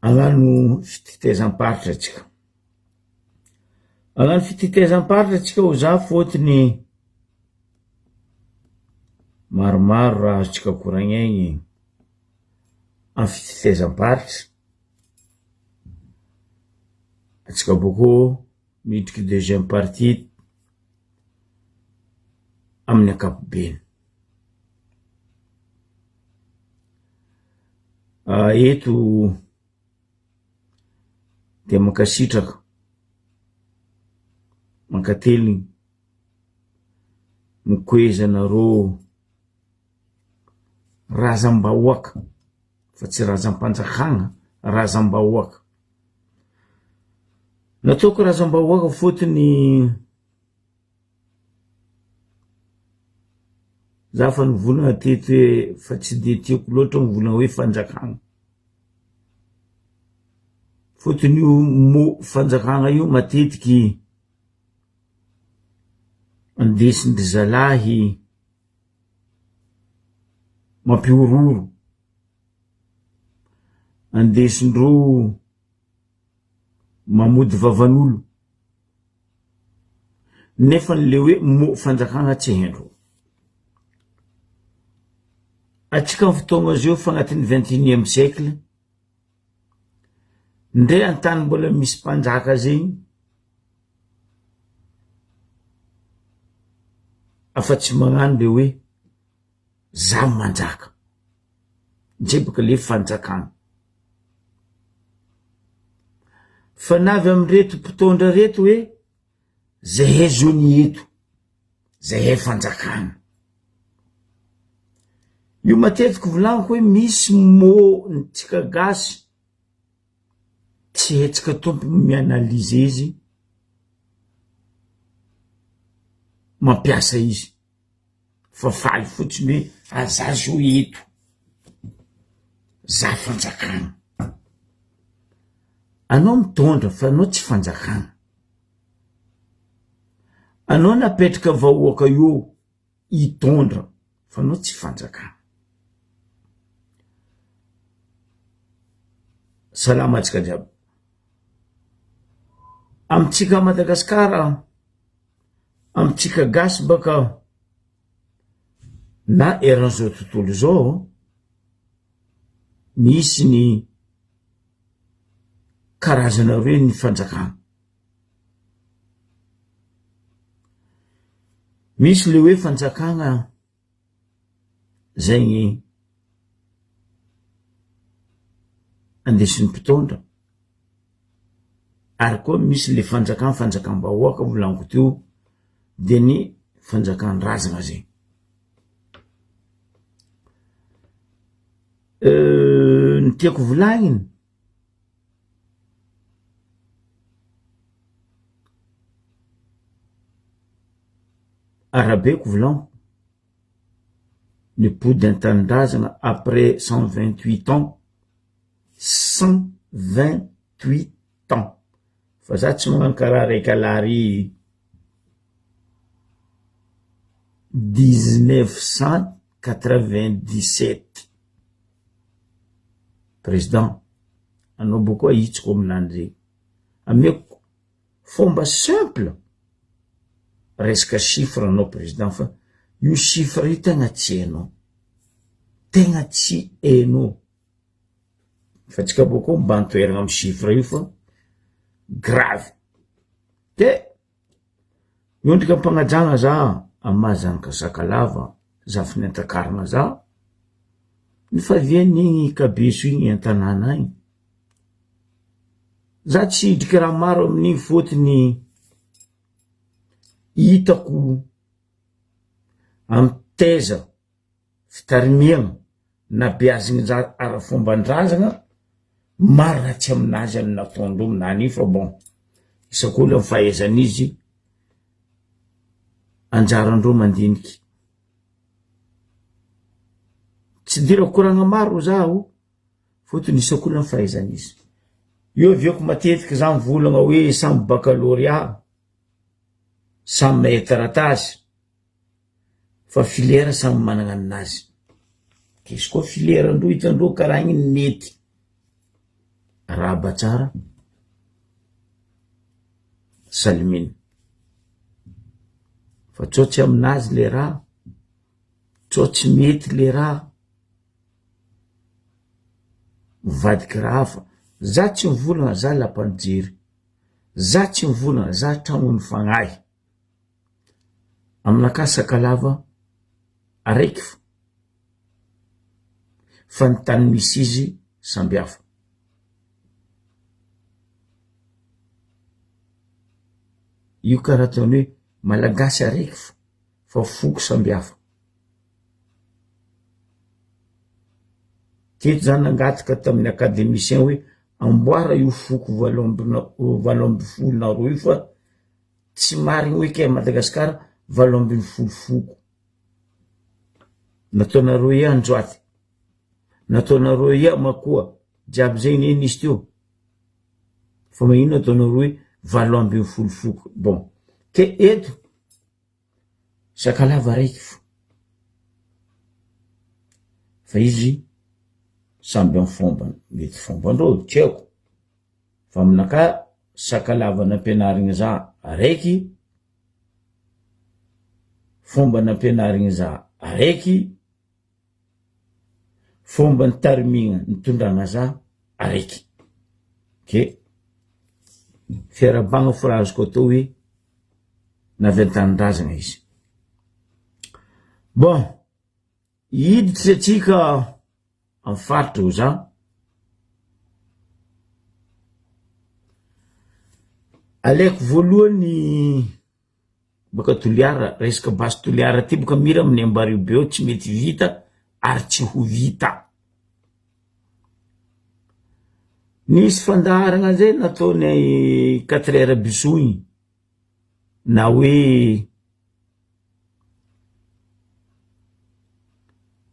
Hagnano fititezam-paritra atsika. Hagnano fititezam-paritra atsika ho za fôtony maromaro raha azontsika koragnegny amy fititezam-paritra, atsika bôkô midriky deuxième partie amin'ny ankapobeny. Eto dia mankasitraka, mankateligny mikoezanareo razam-bahoaka fa tsy razam-panjakana, razam-bahoaka. Nataoko razam-bahoaka fôtony Za fa nivolagna teto hoe fa tsy de tiako loatra mivolagna hoe fanjakana, fôtony io mot fanjakana io matetiky andesin-dry zalahy mampihorohoro, andesindreo mamody vavan'olo. Nefa le hoe mot fanjakana tsy haindreo. Atsika am fotoagna zao fa agnatin'ny vingt et unième siècle, ndre an-tany mbola misy mpanjaka zegny, afa tsy magnano le hoe za manjaka, zay bôka le fanjakana. Fa na avy amreto mpitondra reto hoe zahay zao ny eto, zahay fanjakana. Io matetiky volagniko hoe misy mot ntsika gasy tsy haintsika tompony mi-analyser izy, mampiasa izy. Fa faly fotsiny hoe ah za zao eto, za fanjakana. Anao mitondra fa anao tsy fanjakana. Anao napetraka vahoaka eo hitondra fa anao tsy fanjakana. Salama antsika jiaby. Amintsika Madagasikara. Amintsika gasy baka na eran'izao tontolo izao misy ny karazana roe ny fanjakana. Misy le hoe fanjakana zegny andesin'ny mpitondra ary koa misy le fanjakana fanjakam-bahoaka volaniko teo de ny fanjakan-drazana zegny. Ny tiako volagniny Arabeko volaniko nipody an-tanindrazana après 128 ans, 128 ans, fa za tsy magnano karaha raiky alary 1997, président anao bôko ahitsiko aminany zegny, ameko Fomba simple resaka chiffre anao président fa io chiffre io tegna tsy hainao, tegna tsy hainao, fa tsika bôko mibahan-toerana amy chiffre io fa grave, de miondrika am-pagnajana za amy maha zanaka sakalava, zafin'ny Antakarana za, ny fahavian'igny kabeso igny an-tanàna agny, Za tsy hidriky raha maro amin'igny fôtony hitako amy taiza fitarimiagna nabeazigny za ara-fomban-drazagna maro raha tsy aminazy amy nataondreo aminany io fa bon isak'olo amy fahaizan'izy anjarandreo mandiniky, tsy idirako koragna maro zaho. Fotony isak'olona ny fahaizany izy. Io aviako matetiky za mivolagna hoe samy baccalauréat, samy mahay taratasy, fa filière samy managna ninazy. Izy koa filière ndreo hitandreo karaha igny ny mety. Arahaba tsara. Salimina. Fa tsao tsy aminazy le raha, tsao tsy mety le raha, mivadiky raha hafa. Za tsy mivolagna za lapan'ny jery, za tsy mivolagna za tragnon'ny fagnahy. Aminakahy sakalava araiky fo fa ny tany misy izy samby hafa. Io karaha ataony hoe malagasy araiky fo fa foko samby hafa. Teto zany nangataka tamin'ny academicien hoe amboara io foko 18 nareo io fa Tsy marigny hoe kay Madagascar 18 foko. Nataonareo ia Anjoaty, nataonareo ia Makoa, jiaby zegny ne nisy teo. Fa magnino ataonareo hoe 18 foko. Bon, ke eto Sakalava araiky fo. Fa izy samby am fombany, mety fombandreo tsy haiko. Fa aminakahy Sakalava nampianarigny za araiky, fomba nampianarigny za araiky, fomba nitarimigna nitondragna za araiky. Ke fiarahabagna fo raha azoko atao hoe navy an-tanindrazagna izy. Bon, hiditry atsika amy faritra ho za. Alaiko voalohany baka Toliara, resaka base Toliara ty boka mira amin'ny Ambaribe eo tsy mety vita ary tsy ho vita. Nisy fandaharana zay nataony quatre heures bisou igny na hoe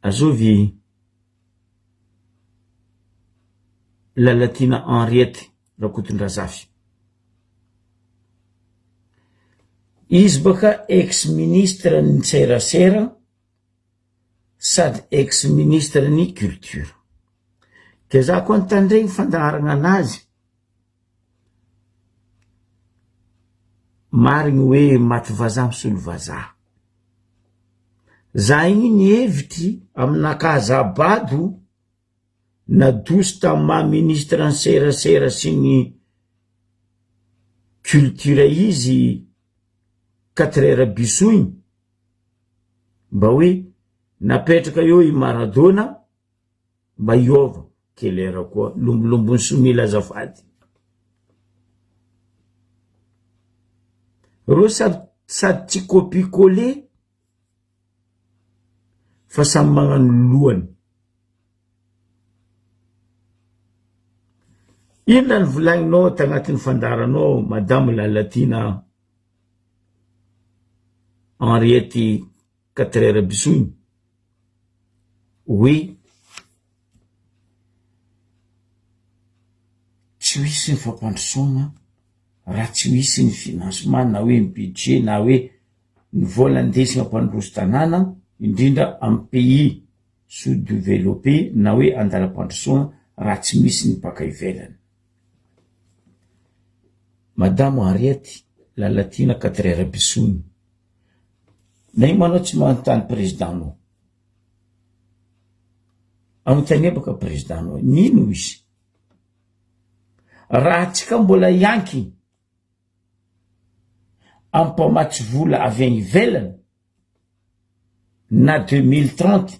azovy Lalatiana Henriette Rakotondrazafy. Izy baka ex ministre ny serasera sady ex ministre ny culture. Ke za koa nitandregny fandaharagna anazy, marigny hoe maty vazaha misolo vazaha. Za igny nihevitry aminakahy za bado Nadoso tamin'ny maha ministre ny serasera sy ny culture izy quatre heures bisou igny mba hoe napetraka eo i Maradona mba hiova quelle heure koa lombolombo ny somila azafady. Reo sady sady tsy copie coller Fa samy magnano ny lohany. Inona ny volagninao tagnatin'ny fandaharanao Madame Lalatiana Henriette Quatre Rabisoiny? Hoe tsy ho hisy ny fampandrosoana raha tsy misy ny financement na hoe ny budget na hoe ny vola ndesiny hampandroso tanàna indrindra am pays sous developpe na hoe andalam-pandrosoana raha tsy misy ny mpaka ivelany. Madamo Henriette Lalatiana Quatre Rabesoany, nagnino anao tsy manontany président nao? Anontania baka président nao, nino izy? Raha antsika mbola hiankina amin'ny mpamatsy vola avy any ivelany na 2030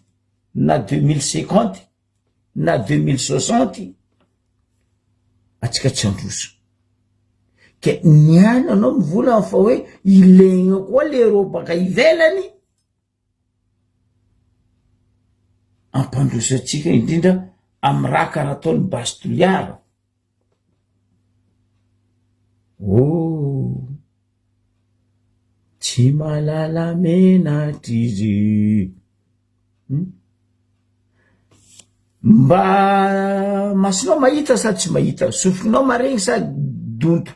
na 2050 na 2060 atsika tsy handroso ke niany anao mivolana fa hoe ilaigna koa le reo baka ivelany ampandroso atsika indrindra amy raha karaha ataony base toliara Oh! Tsy mahalala menatra izy. Hmm? Mba masonao mahita sa tsy mahita? Sofinao maregny sa donto?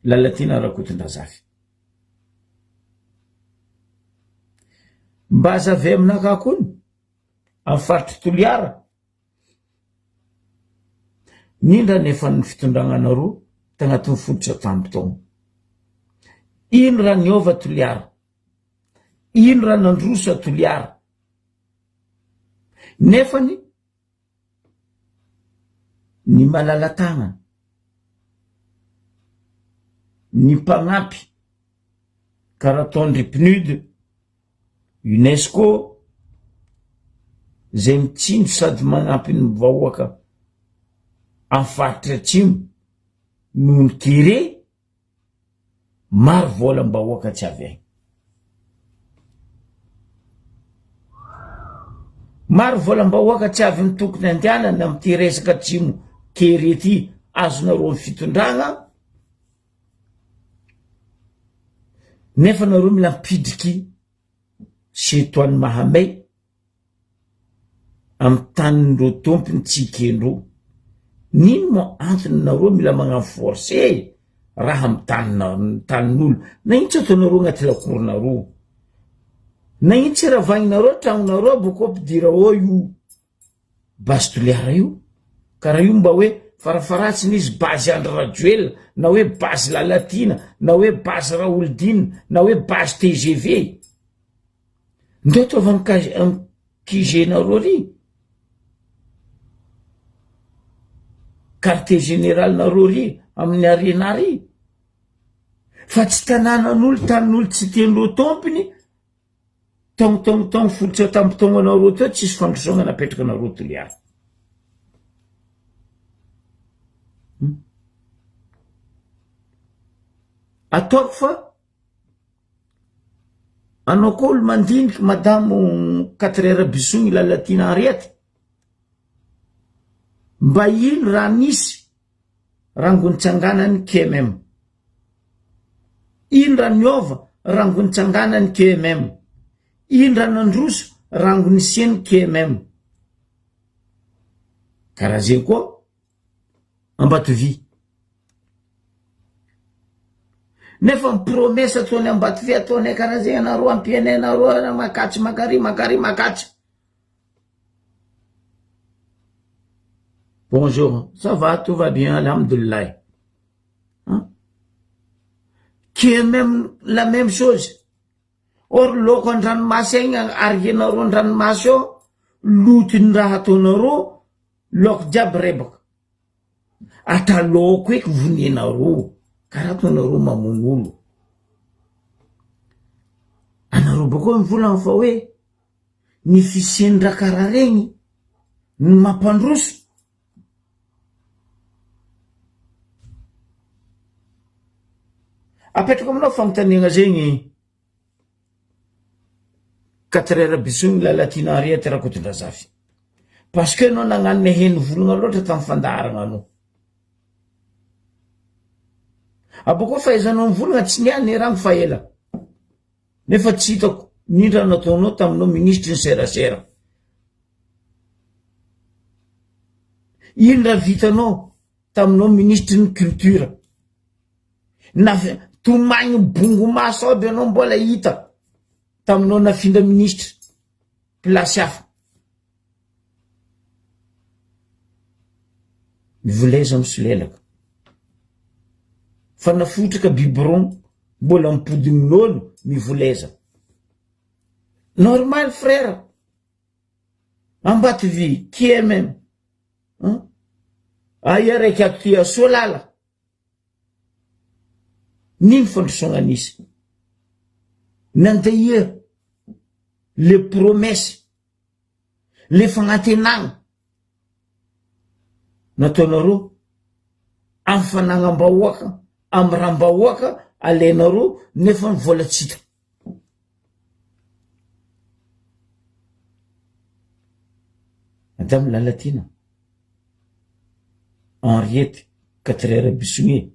Lalatiana Rakotondrazafy. Mba azavay aminakahy koa ny amin'ny faritry Toliara. Nindra nefa ny fitondragna anareo tagnatin'ny fototra tamby taogno. Ino raha niova Toliara? Ino raha nandroso a Toliara? Nefany ny malala-tagnana, ny mpagnampy karaha ataon-dry PNUD, UNESCO, zay mitsinjo sady magnampy ny vahoaka am faritry atsimo noho ny kere, Maro volam-bahoaka tsy avy agny. Maro volam-bahoaka tsy avy ny tokony andehanana amin'ity resaka atsimo kere ity azonareo amin'ny fitondragna nefa nareo mila mipidriky chez toi ny Mahamay Amy tanin'ireo tompony tsy ekendreo. N'ino moa antony nareo mila magnano force raha amy tanina tanin'olo. Na ino tsy ataonareo agnaty lakoronareo. Na ino tsy ravagninareo tragnonareo boko ampidira ao io base toliara io. Karaha io mba hoe farafaharatsiny izy base Andry Rajoelina na hoe base Lalatiana na hoe base Raholidina na hoe base tgv. Ndao ataovy am QG nareo ary, quartier général nareo ary amin'ny arena ary, fa tsy tanànan'olo tanin'olo tsy tian'ireo tompony, taogno taogno taogno folo tsy atampotaogno anareo teo tsisy fandrosoagna napetraka anareo Toliara. Ataoko fa Anao koa olo mandiniky madamo quatre heures bisogny Lalatiana Henriette, mba ino raha nisy rango nitsanganany QMM? Ino raha niova rango nitsanganany QMM? Ino raha nandroso rango nisiany QMM? Karaha zegny koa Ambatovy. Nefa ny promesse ataony Ambatovy ataonay karaha zegny anareo ampianay anareo makatsy makary makary makatsy. Bonjour, ça va, tout va bien, alhamdoulilah. Hein? Qui est même la même chose. Or laoko an-dranomasy agny arianareo an-dranomasy ao, loton'ny raha ataonareo, laoko jiaby rebaka. Ata laoko eky vonenareo, karaha ataonareo mamono olo. Anareo bakeo mivolagna fa hoe ny fisian'ny raha karaha regny no mampandroso. Apetrako aminao fanontaniagna zegny Quatre heures bisogny Lalatiana Henriette Rakotondrazafy. Parce que anao nagnano naheno volagna loatra tamin'ny fandaharagna anao. Abôkeo fahaizanao mivolagna tsy niany rango fa ela. Nefa tsy hitako nindra nataonao taminao minisitry ny serasera. Ino raha vitanao taminao minisitry ny culture. Na tomagny bongo maso aby ianao mbola hita taminao nafindra minisitra place hafa. Mivoleza misolelaka. Fa nafotraka biberon mbola mipody minono mivoleza. Normal frère. Ambatovy QMM. Hein? Aia raiky ato ty Soalala. Nino fandrosoagna nisy. Nandeha le promesse, le fagnantenagna nataonareo amy fanagnam-bahoaka, amy ram-bahoaka alainareo nefa ny vola tsy hita. Madame Lalatiana Henriette Quatre Bisognier.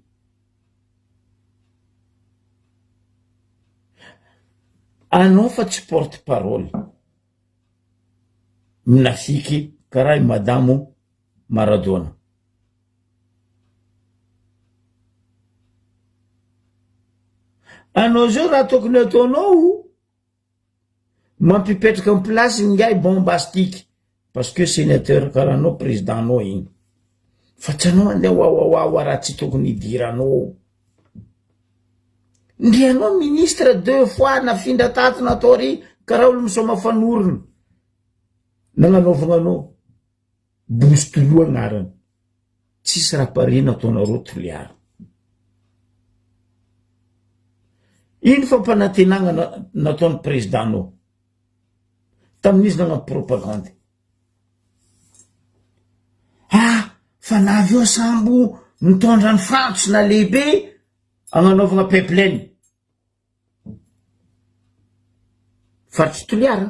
Anao fa tsy porte parole minafiky karaha i madamo Maradona. Anao zao raha tokony ataonao mampipetraka am place ingahy bombastique parce que sénateur karaha anao président nao igny. Fa tsy anao andeha wawawawa raha tsy tokony hidiranao. Ndry anao ministre deux fois nafindra tato natao ry karaha olo misaoma fanorona. Nagnanaovagna anao bositoloha agnarany. Tsisy raha pare nataonareo Toliara. Ino fampanantenagna nataon'ny président nao tamin'izy nagnano propagande? Ah, fa navy eo sambo mitondra ny fantsona lehibe agnanaovagna pipeline. Faritry Toliara.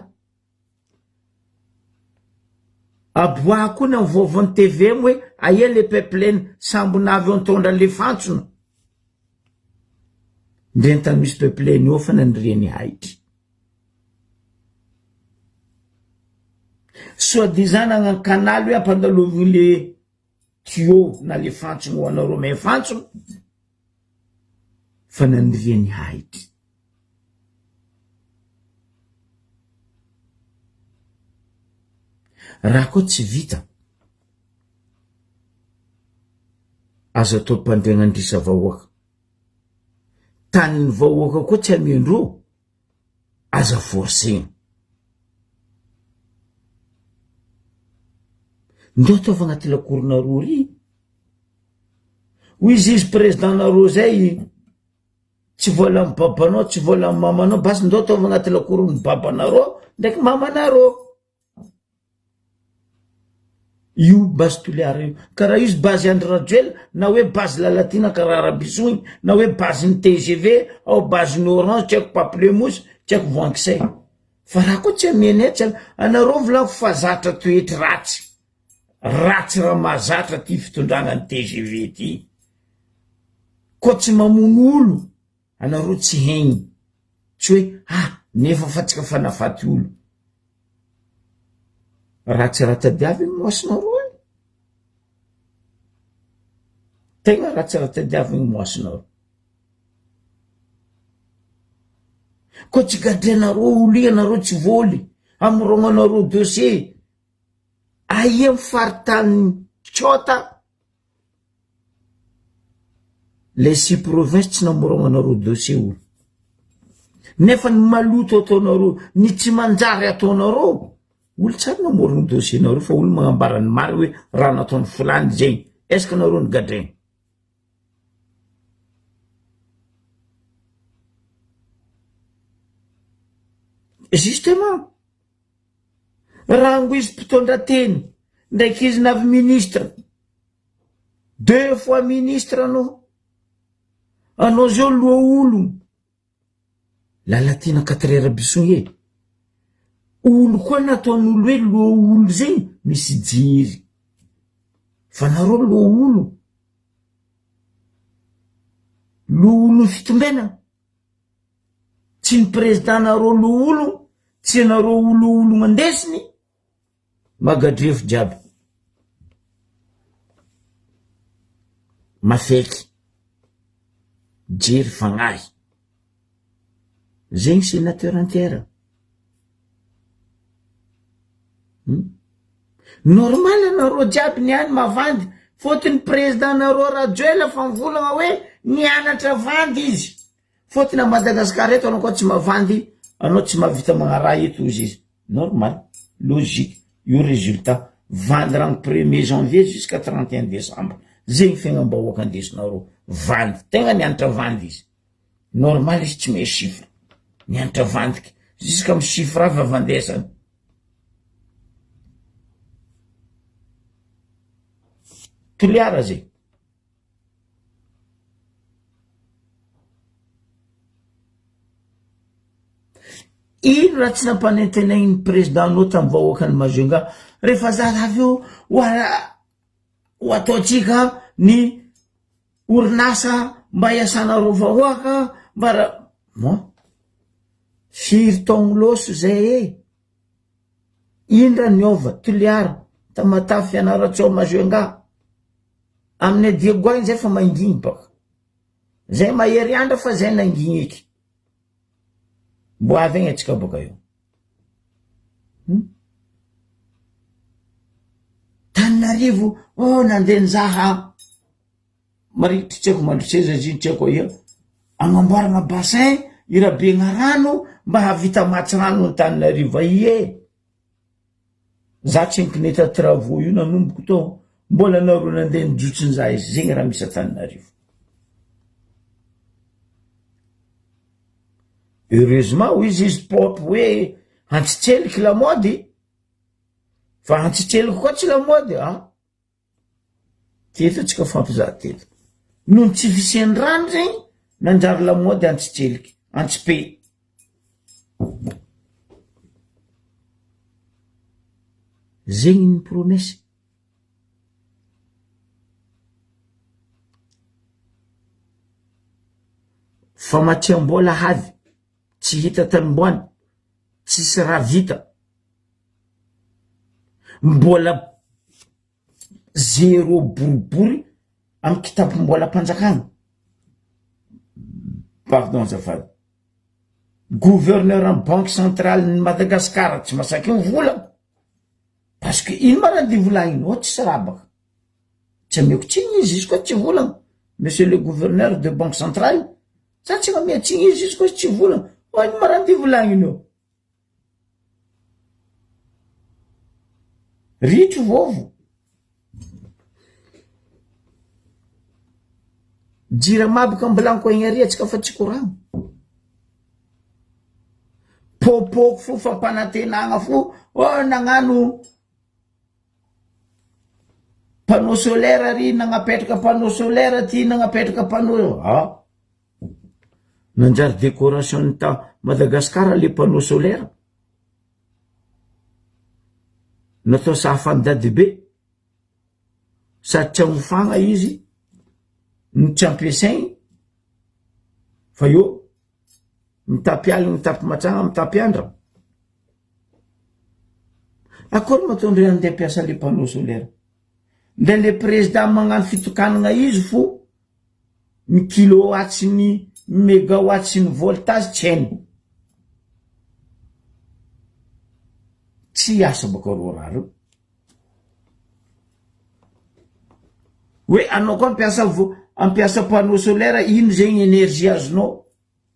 Aboaha koa ny amin'ny vaovaon'ny tvm hoe aia le pipeline sambo navy eo nitondra le fantsona. Ndre ny tany misy pipeline eo fa naniriany haitry. Soit disant nagnano canal hoe ampandaloviny le tuyau na le fantsona ho anareo mahay fantsona fa naniriany haitry. Raha koa tsy vita, aza atao mpandriagnandrisa vahoaka. Tanin'ny vahoaka koa tsy amendreo, aza forcena. Ndao ataovy agnaty lakoronareo ry. Hoy izy izy président nareo zay. Tsy volan'ny babanao, tsy volan'ny mamanao, basy ndao ataovy agnaty lakoron'ny babanareo ndraiky mamanareo. Io base Toliara io. Ka raha izy base Andry Rajoelina na hoe base Lalatiana karaha Rabizogny na hoe base ny TGV ao base ny Orange tsy haiko pamplemousse tsy haiko voankisay. Fa raha koa tsy amianay tsy anareo volaniko fa zatra toetry ratsy. Ratsy raha mahazatra ty fitondragna ny tgv ty. Koa tsy mamono olo anareo tsy hegny. Tsy hoe ah nefa fa tsika fa nafaty olo. Ratsy raha tadiaviny moasinareo e. Tegna ratsy raha tadiaviny moasinareo. Koa tsy gadrainareo olo io anareo tsy voly, amorognanareo dossier. Aia ny faritanin'i Tsôta? Les six provinces tsy namorognanareo dossier olo. Nefa ny maloto ataonareo, ny tsy manjary ataonareo, olo tsy ary namorogno dossier nareo fa olo magnambara ny marina hoe raha nataon'i folany zegny. Est ce que nareo nogadraigny? Justement! Rango izy mpitondra teny ndraiky izy navy ministre deux fois ministre anao anao zao loha olo Lalatiana quatre heures bisogny e olo koa nataon'olo hoe loha olo zegny misy jery fa nareo loha olo loha olon'ny fitondrana Tsy ny président nareo lohologno, tsy anareo olohologno andesiny, magadrefo jiaby. Mafeky, jery fagnahy. Zegny sénateur entière. Hmm? Normal anareo jiaby niany mavandy, fôtony président nareo Rajoel fa mivolagna hoe nianatra vandy izy. Fôtony à Madagascar eto anao koa tsy mavandy, anao tsy mahavita magnaraha eto ozy izy. Normal, logique, io résultat. Vandy rano premier janvier jusqu'à 31 décembre. Zegny fiaignam-bahoaka andesinareo. Vandy, tegna nianatra vandy izy. Normal izy tsy mahay chiffre. Nianatra vandiky. Jusqu'à amy chiffre avy avandesany. Toliara zegny. Ino raha tsy nampanentenain'ny président anao tamin'ny vahoakan'i Majunga rehefa za avy eo ho ataontsika ny orinasa mba hiasanareo vahoaka mba ra- bon firy taogno lôso zay e! Ino raha niova Toliara, Tamatave, Fianarantsoa, Majunga Aminay Diego agny zay fa mangigny baka. Zay mahery andra fa zay nangigny eky. Mbo avy agny atsika baka eo. Hmm? Tany. Antananarivo oh nandeha nizaha marikitry tsy haiko Mandroseza izy iny tsy haiko aia, agnamboaragna bassin irabegna rano mba hahavita hamatsy rano Antananarivo aia e! Za tsy inkineta travaux io nanomboko tao mbola nareo nandeha nijotson-jaha izy zegny raha misy Antananarivo. Heureusement hoy izy izy pop hoe antsitseliky lamaody fa antsitseliky koa tsy lamaody a! Teto antsika fampizaha teto. Noho ny tsy fisian'ny rano zegny nanjary lamaody antsitseliky, antsipe. Zegny ny promesse. Famatsiam-bola avy tsy hita tanimboany, tsisy raha vita. Mbola zéro boribory amy kitapom-bolam-panjakana. Pardon azafady. Gouverneur ny banque centrale ny Madagascar tsy masaky mivola parce que ino ma raha ndeha volagniny ô tsisy raha baka. Tsy ameko tsiny izy, izy koa tsy volagna. Monsieur le gouverneur de banque centrale, za tsy mamia tsiny izy, izy koa tsy volagna. Ô ino ma raha ndeha volagniny eo. Ritro vovo. Jirama boka ambilaniko aigny ary atsika fa tsy koragna. Pôpôky fo fampanantenagna fo, oh nagnano panneau solaire ary nagnapetraka panneau solaire ty nagnapetraka panneau, ah. Nanjary décoration ny ta Madagascar le panneau solaire. Natao sahafan'i dadibe. Sady tsy ahofagna izy no tsy ampiasaigny fa eo mitapy aligny mitapy matsagna mitapy andra. Akory ma ataondreo andeha ampiasa le panneau solaire? Ndra le président magnano fitokanagna izy fo ny kilowatt sy ny megawatt sy ny voltage tsy hainy. Tsy hiasa baka reo raha reo. Hoe anao koa ampiasa vo- ampiasa panneau solaire ino zegny énergie azonao?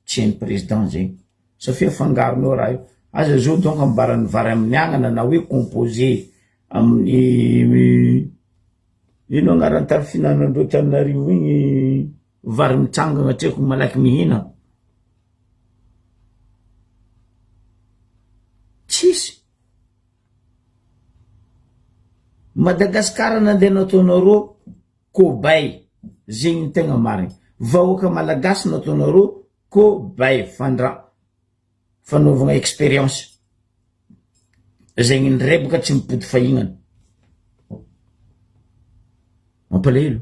Tsy hain'ny président zegny. Safia afangaronao raha io. Aza zao donc ambaran'ny vary amin'ny agnana na hoe composé amin'ny ino agnaran'ny tany fihinanandreo Antananarivo igny vary mitsangana tsy haiko malaky mihina. Tsisy. Madagasikara nandeha nataonareo cobaye zegny ny tegna marigny. Vahoaka malagasy nataonareo cobaye fandra fanaovagna experience zegny nirebaka tsy mipody fahignana. Mampalahelo.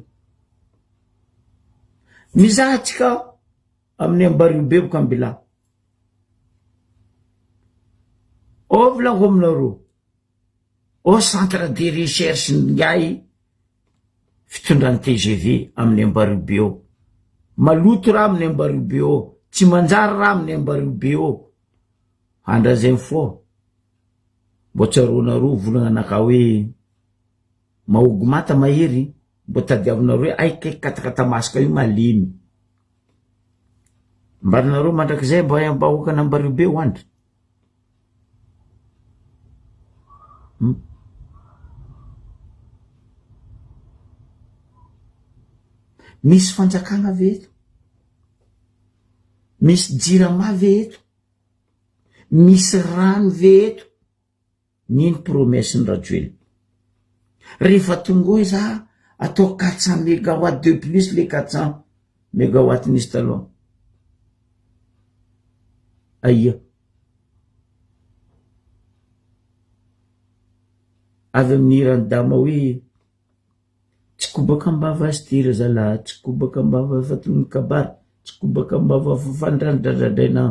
Mizaha antsika amin'ny Ambariobe boka Ambilahy. Ô volako aminareo, ô centre de recherche ingahy fitondran'ny tgv amin'ny Ambariobe ao. Maloto raha amin'ny Ambariobe ao, tsy manjary raha amin'ny Ambariobe ao. Andrazay fô, mbô tsaroanareo volagna anakahy hoe mahogo mata mahery, mbô tadiavinareo hoe ay kay katakata masaka io malemy. Mbarinareo mandrakizay mba vahoakan'Ambariobe ho andry. Hmm. Misy fanjakana ve eto? Misy jirama ve eto? Misy rano ve eto? Nino promesse ny Rajoelina. Rehefa tonga eo za atao 400 megawatt de plus le 400 megawatt nisy taloha. Aia. Avy amin'ny hiran'i Dama hoe tsy kobaka am-bava azy ty ry zalahy, tsy kobaka am-bava fa toy ny kabary, tsy kobaka am-bava fa fandrandradradraina.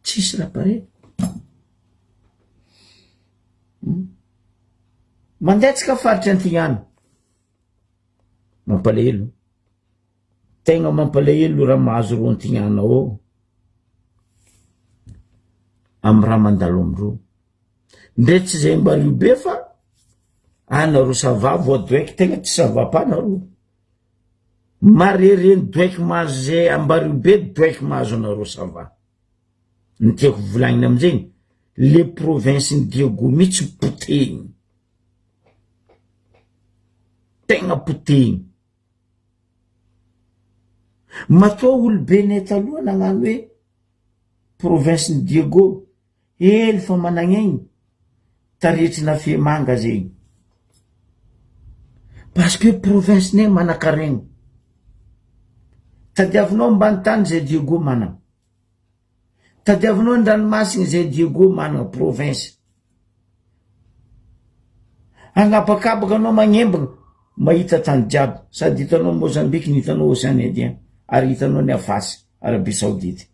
Tsisy raha pareil. Mandeha tsika faritry Antignana. Mampalahelo. Tegna mampalahelo raha mahazo ro Antignana ao. Amy raha mandalo amindreo. Ndre tsy zay mba be fa anareo ça va voadoeky tegna tsy ça va pas nareo. Mare reny doeky mahazo zay ambario be doeky mahazo anareo ça va. Ny tiako volagnina amizegny le province ny Diego mitsy potehigny. Tegna potehigny. Matoa olobenay taloha nagnano hoe province ny Diego Hely fa managnegny taretrina Fehimanga zegny parce que province nay manakaregna tadiavinao ambany tany zay Diego managna tadiavinao andranomasigny zay Diego managna province agnabakabaka anao magnembagna mahita tany jiaby sady hitanao Mozambique ny hitanao Ocean Indien ary hitanao ny afasy Arabie Saoudite.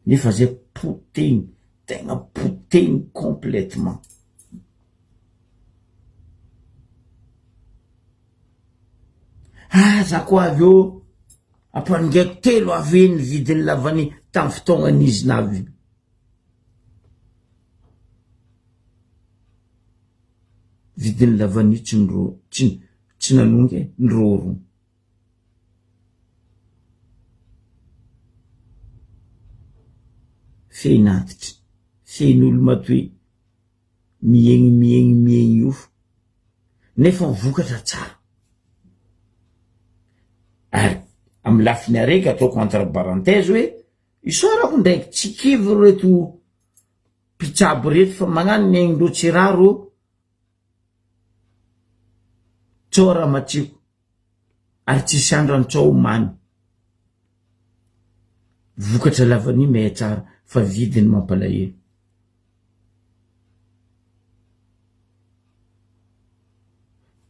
Nefa zay potehiny, tegna potehiny complètement. Ah za koa avy eo ampanongaiko telo avy eny vidin'ny lavany tamin'ny fotoagnan'izy navy. Vidin'ny lavany tsy nirô tsy tsy nanonga e, nirôrô. Fehin'antitra, fehin'olo matoe miegny miegny miegny io fo nefa ny vokatra tsara ary amy lafiny araiky ataoko entre parenthèse hoe isaorako ndraiky tsy kivy reto mpitsabo reto fa magnano ny aignindreo tsy rary ô, tsao raha matsiko. ary tsisy andro any tsao mamy. Vokatra lavania miha tsara fa vidiny mampalahelo.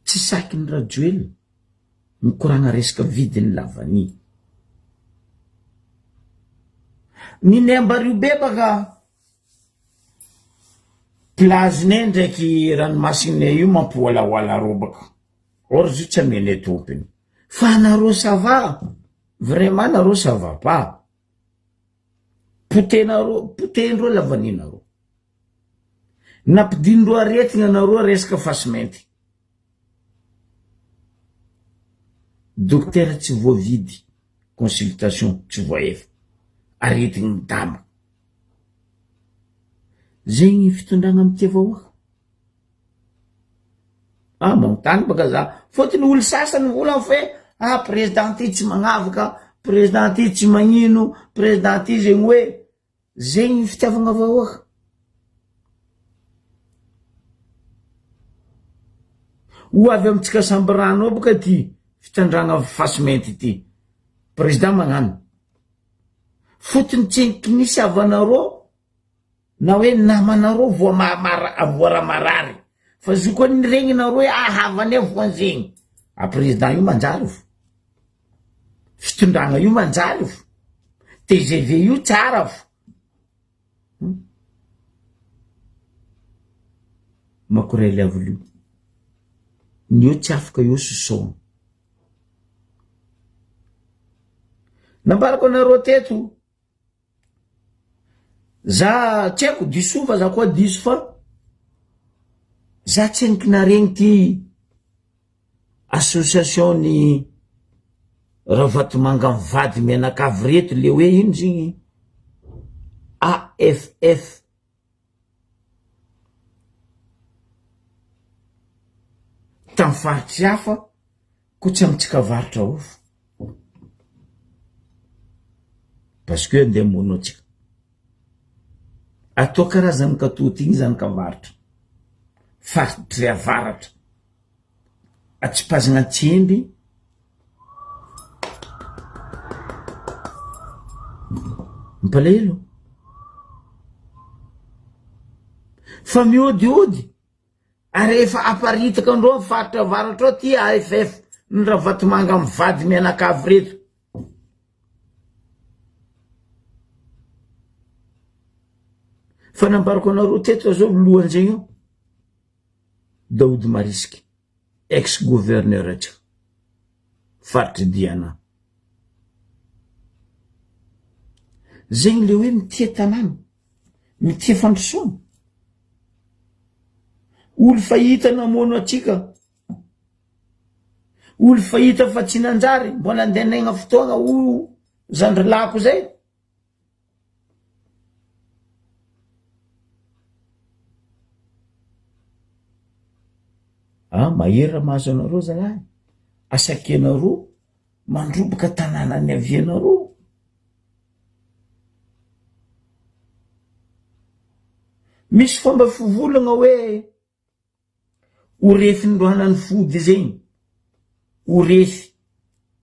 Tsy sakin'i Rajoelina mikoragna resaka vidiny lavania. Ny Nembario be baka plage-nay ndraiky ranomasinay io mampiwalawala rô baka. Or izy io tsy amenay tompony. Fa nareo ça va? Vraiment nareo ça va pas. Potenareo, potehindreo lavaninareo. Nampidinindreo aretigna nareo resaka fasimainty. Dokotera tsy voavidy, consultation tsy voahefa. Aretigny midamba. Zegny fitondragna mitia vahoaka. Ah magnotany baka za, fôtony olo sasany mivolagna fa hoe ah président ty tsy magnavaka, président ty tsy magnino, président ty zegny hoe, zegny fitiavagna vahoaka. Ho avy amitsika samby rano ao baka ty fitandragna fasimainty ty, président magnano, fôtony tsendriky nisy havanarô Na hoe namanareo voa voa raha marary fa zo koa ny regninareo hoe ah havanay voan'zegny, a président io manjary fo, fitondragna io manjary fo, tgv io tsara fo. Makorely avy lo, ny eo tsy afaka eo sosoa. Nambarako anareo teto. Za tsy haiko diso fa za koa diso fa za tsy henoko naregny ty association ny Ravatomanga mivady mianakavy reto le hoe ino zegny AFF. Tam faritry hafa ko tsy amintsika avaratra ao fo parce que andeha hamono antsika. Atao karaha zanak'atoto igny zanak'avaratra, faritry avaratra, atsipazagna antsendry. Mampalahelo. Fa miodiody ary efa aparitaka andreo am faritra avaratra ao ty AFF ny Ravatomanga mivady mianakavy reto. Fa nambarako anareo teto zao lohan'zegny io Daoud Mariske ex gouverneur atsika faritry Diana. Zegny le hoe mitia tanàna. Mitia fandrosoana. Olo fahita namono atsika. Olo fahita fa tsy nanjary, mbola andeha naigna fotoagna o zandry lako zay. Ah, mahery raha mahazo anareo zalahy. Asakenareo mandroboka tanàna niavianareo. Misy fomba fivolagna hoe ho refin-droanan'ny fody zegny, ho refy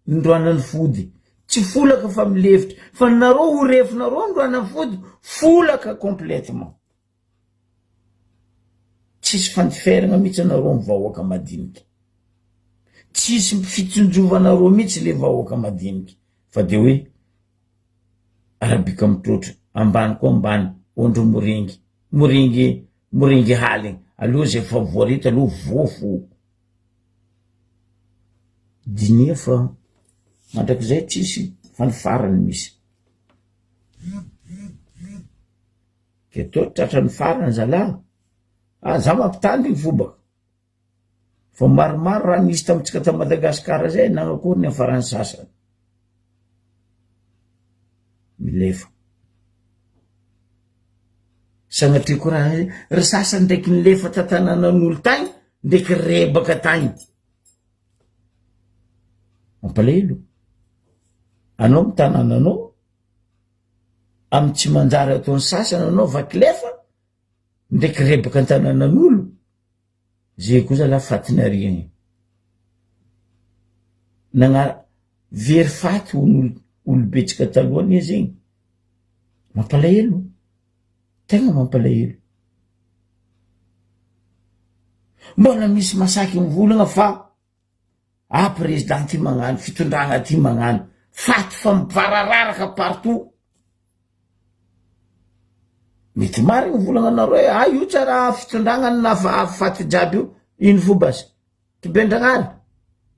ndroanan'ny fody, tsy folaka fa milefitra, fa nareo ho refinareo ndroanan'ny fody, folaka complètement. Tsisy fandiferagna mihitsy anareo ny vahoaka madiniky, tsisy fitsinjovanareo mihitsy le vahoaka madiniky, fa de hoe arabika mitroatra, ambany koa ambany, ondry morengy, morengy Morengy haligny aloha zay fa voarita aloha voa fo. Diniho fa mandrakizay tsisy fa ny farany misy. Ke toa tratran'ny farany zalah. Ah za mampitandrigny fo baka. Fa maromaro raha nisy tamintsika ta Madagasikara zay nanakory ny hafaran'ny sasany. Milefa. Sanatria koa raha ry sasany ndraiky nilefa ta tanànan'olo tagny ndraiky rebaka tagny. Mampalahelo. Anao amy tanànanao, amy tsy manjary ataon'ny sasany anao vaky lefa, ndraiky rebaka an-tanànan'olo. Zay koa zalahy faty nariagny. Nagna very faty hono olobetsika taloha anie zegny. Mampalahelo, tegna mampalahelo. Mbola misy masaky mivolagna fa ah président ty magnano, fitondragna ty magnano, faty fa mibarararaka partout. Mety marigny volagnanareo hoe ah io tsara fitondragna ny nahafaty jiaby io, ino fo basy? Kiben-dragnahary?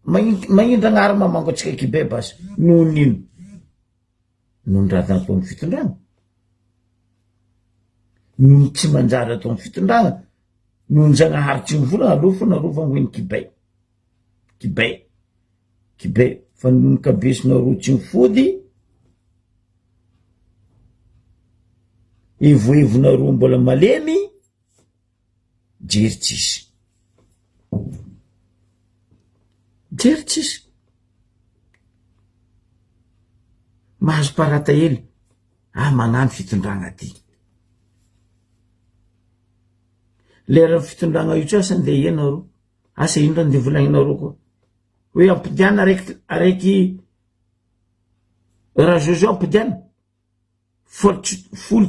Magnino dragnahary mamango antsika kibe basy? Noho ny ino? Noho ny raha nataon'ny fitondragna? Noho ny tsy manjary ataon'ny fitondragna? Noho ny Zagnahary tsy mivolagna aleo fo nareo vangoin'ny kibay, kibay, kibay fa noho ny kabesonareo tsy mifody, Evohevonareo mbola malemy, jery tsisy. Jery tsisy. Mahazo parata hely, ah magnano fitondragna ty. Lera fitondragna io tsy asa ndeha ianareo, asa ino raha ndeha volagninareo koa. Hoe ampodiana araiky araiky Raha Jojo ampodiana, folo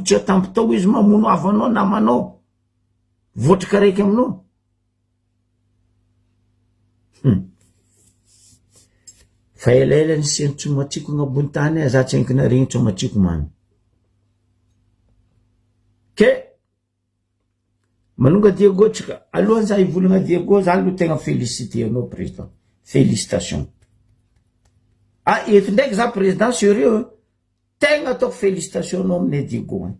tsy atampo tao izy mamono havanao, namanao, voatrika araiky aminao. Hum. Fa elaela nisian'ny tsomatsiko agnabon'ny tany, za tsy haiko narigny tsomatsiko mamy. Ke Manonga Diego tsika, alohan'ny za hivolagna Diego za aloha tegna féliciter anao président, félicitation. Ah eto ndraiky za président sérieux, tegna ataoko félicitation anao aminay Diego agny.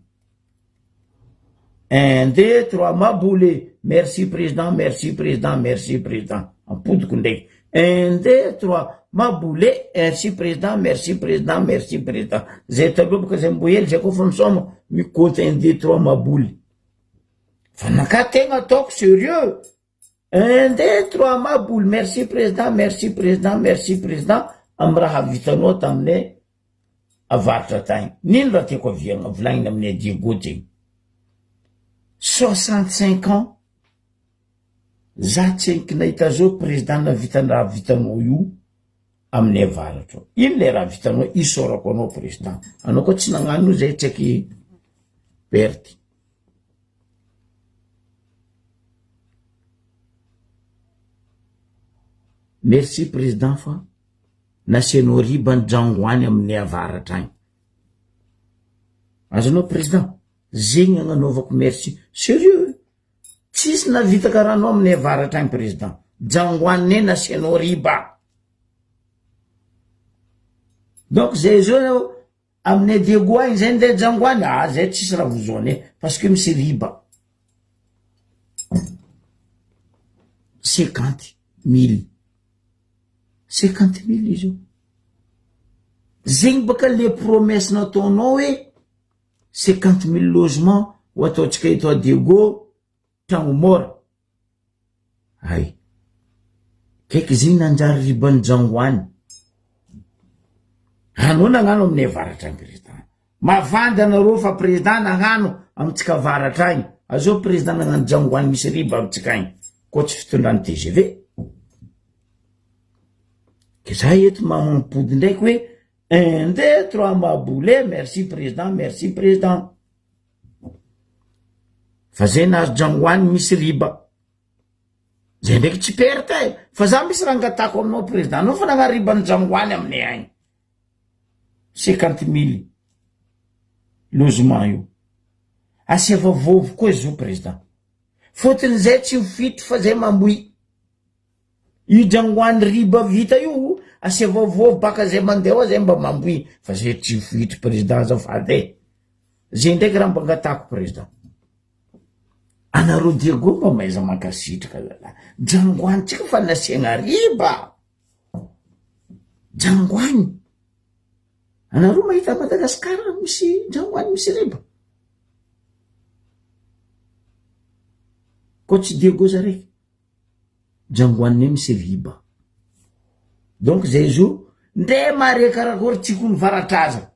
Un, deux, trois, maboly, merci président, merci président, merci président, ampodiko ndraiky. Un, deux, trois, maboly, merci président, merci président, merci président. Zay taloha boka zay mbo hely zay koa fa misaoma, mikoty un, deux, trois, maboly. Fa naka tegna ataoko sérieux. Un, deux, trois, maboly, merci président, merci président, merci président amy raha vitanao taminay avaratra tagny. Nino raha tiako aviagna volagnina aminay Diego zegny. 65 ans za tsy henoko nahita zao président nahavita ny raha vitanao io aminay avaratra ao. Ino le raha vitanao isaorako anao président. Anao koa tsy nagnano io zay tsy aiky perte. Merci président fa nasianao riba ny jangoany aminay avaratra agny. Azonao président, zegny agnanaovako merci. Sérieux? Tsisy nahavita karaha anao aminay avaratra agny président. Jangoaninay nasianao riba. Donc zay zao. Aminay Diego agny zay ndeha Django any, ah zay tsisy raha vozoanay parce que misy riba. 50 mille. 50 mille izy io. Zegny baka le promesse nataonao hoe 50 mille logement ho ataontsika eto a Diego, tragno mora. Hay. Kaiky izy nanjary riban'i Django any. Anao nagnano aminay avaratra agny président. Mavandy anareo fa président nagnano amintsika avaratra agny. Azao président nagnano Django any misy riba amintsika agny. Koa tsy fitondran'ny TGV. Ke za eto mampody ndraiky hoe un deux trois maboule merci président merci président. Fa zay nahazo Django any misy riba. Zay ndraiky tsy perte e. Fa za misy raha angatako aminao président. Anao fa nagnano riba ny Django any aminay agny. 50 mille logement io. Asiava vovo koa izy io président. Fôtony zay tsy ho fito fa zay mamoy. Io Django any riba vita io asiava vovo baka zay mandeha ao zay mba mamboy fa zay tsy ho fito président azafady e. Zay ndraiky raha mba angatako président. Anareo Diego mba mahaiza mankasitraka zalahy. Django any tsika fa nasiagna riba. Django any. Anareo mahita Madagasikara misy Django any misy riba. Koa tsy Diego zaraiky. Django any misy riba. Donc zay zo ndre mare karakory tsy kony varatraza.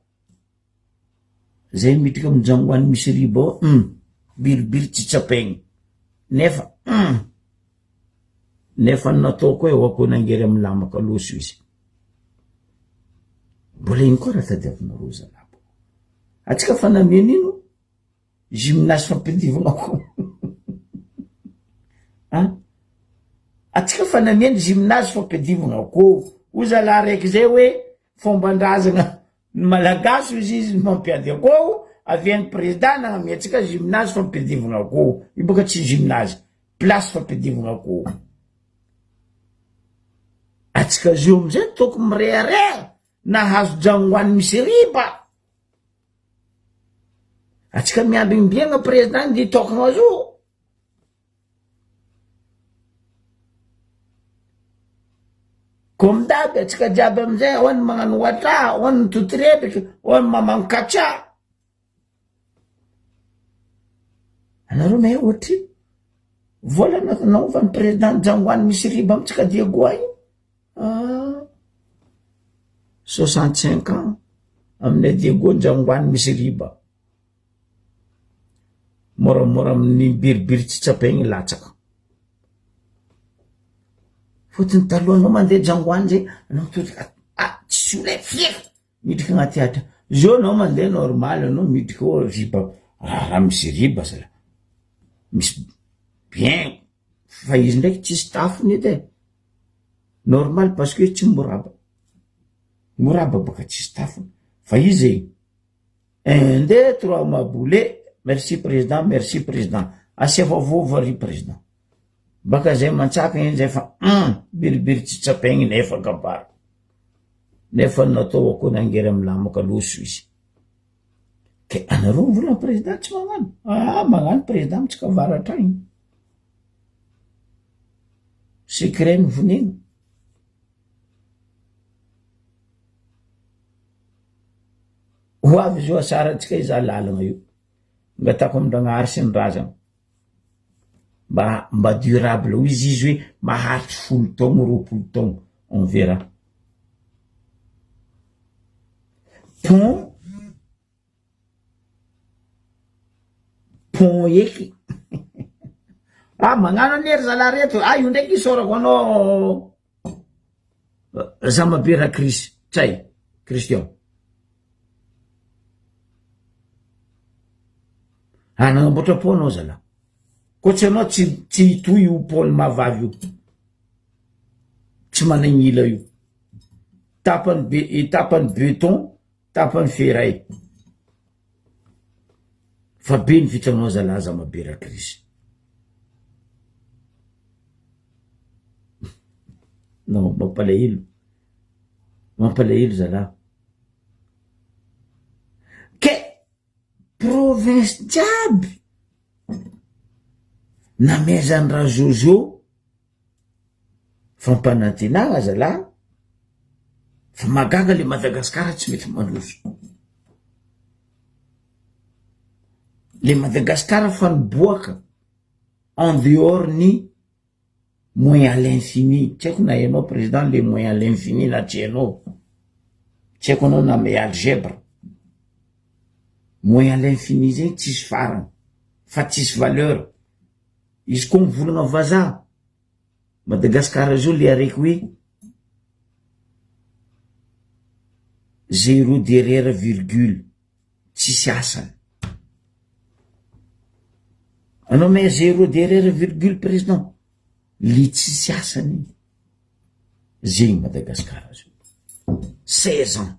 Zay mitrika amy Django any misy riba ao, hum, biribiry tsy tsapaigny. Nefa, hum, nefa ny nataoko e, oako nangery amy lamaka loso izy. Mbola ino koa raha tadiavinareo zalahy. Atsika fa nameno ino? Gymnase fampidivana koa. An? Atsika fa nameno gymnase fampidivana koa. Ho zalahy raiky zay hoe fomban-drazana ny malagasy ozy izy ny mampiady akoho avy any président nagnamia antsika gymnase fampidivana akoho. Io bôka tsy gymnase, place fampidivana akoho. Atsika zio amizay tokony mirehareha nahazo jangoany misy riba. Atsika miambimbiagna président nde hitokagna azy io. Comme d'hab atsika jiaby amizay ao ny magnano watra, ao ny mitotorebiky, ao ny mamango kacha. Anareo mahay ohatrino? Vola naovan'ny président Djangoany misy riba amitsika Diego io. Ah, 65 ans aminay Diego Djangoany misy riba. Moramora amin'ny biribiry tsy tsapaigny latsaka. Fôtony taloha anao mandeha Djangoany zay, anao mitodika ah tsisy olo e firy midriky agnaty hatra. Zao anao mandeha normal anao midriky ao riba, raha misy riba zalahy. Misy bien fa izy ndraiky tsisy tafony edy e. Normal parce que tsy moraba. Moraba baka tsisy tafony. Fa izy e un deux trois maboule merci président merci président asiava vovo ry président. Baka zay mantsaka iny zay fa hum biribiry tsy tsapaigny nefa kabary. Nefa natao akoho nangery amy lamaka loso izy. Ke anareo mivolagna président tsy magnano. Ah magnano président amitsika avaratra agny. Secret ny vonegny. Ho avy izy io asarantsika iza lalagna io. Angatako amin-dragnahary sy ny razana. Mba mba durable ho izy izy hoe maharitry 10 taogno 20 taogno on verra. Pont pont eky. Ah magnano anie ry zalahy reto, ah io ndraiky isaorako anao Zamabera Chris, tsay Christian. Ah nagnamboatra pont anao zalahy. Koa tsy anao tsy tsy hitohy io pont ny mahavavy io. Tsy managnila io. Tapany be tapany beton, tapany ferraille. Fa be ny vitanao zalahy Zamabera Chris. Non, mampalahelo. Mampalahelo zalahy. Province jiaby namezan'i Rajojo fampanantenana zalahy fa mahagaga le Madagascar tsy mety mandroso. Le Madagascar fa niboaka en dehors ny moins à l'infini, tsy haiko na hainao président le moins à l'infini na tsy hainao, tsy haiko anao na mahay algèbre, moins à l'infini zegny tsisy farany fa tsisy valeur, izy koa mivolagna vazaha, Madagascar zao le araiky hoe zéro derrière virgule, tsisy asany. Anao mahay zéro derrière virgule président, le tsisy asany igny, zegny Madagascar zao, 16 ans.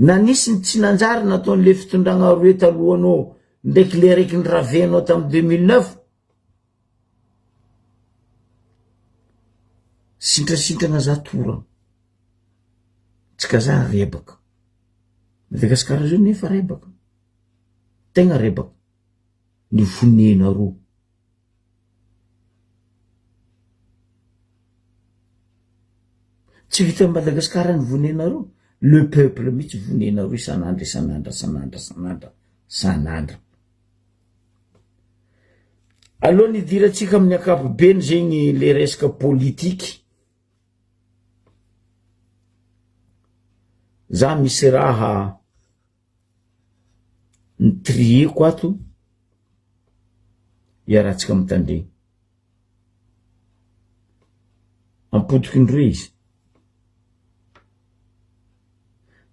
Na nisy ny tsy nanjary nataon'le fitondragna roe talohanao ndraiky le araiky niravenao tamy 2009, Sintrasintrana za torana, tsika za rebaka, Madagasikara zao nefa rebaka, tegna rebaka, ny vonenareo. Tsy vitan'i Madagasikara ny vonenareo, le peuple mihitsy vonenareo isan'andro isan'andro isan'andro isan'andro isan'andro. Alohan'ny hidirantsika amin'ny ankapobeny zegny le resaka politiky, za misy raha nitrieko ato iarahantsika mitandregny, ampodiko indroa izy.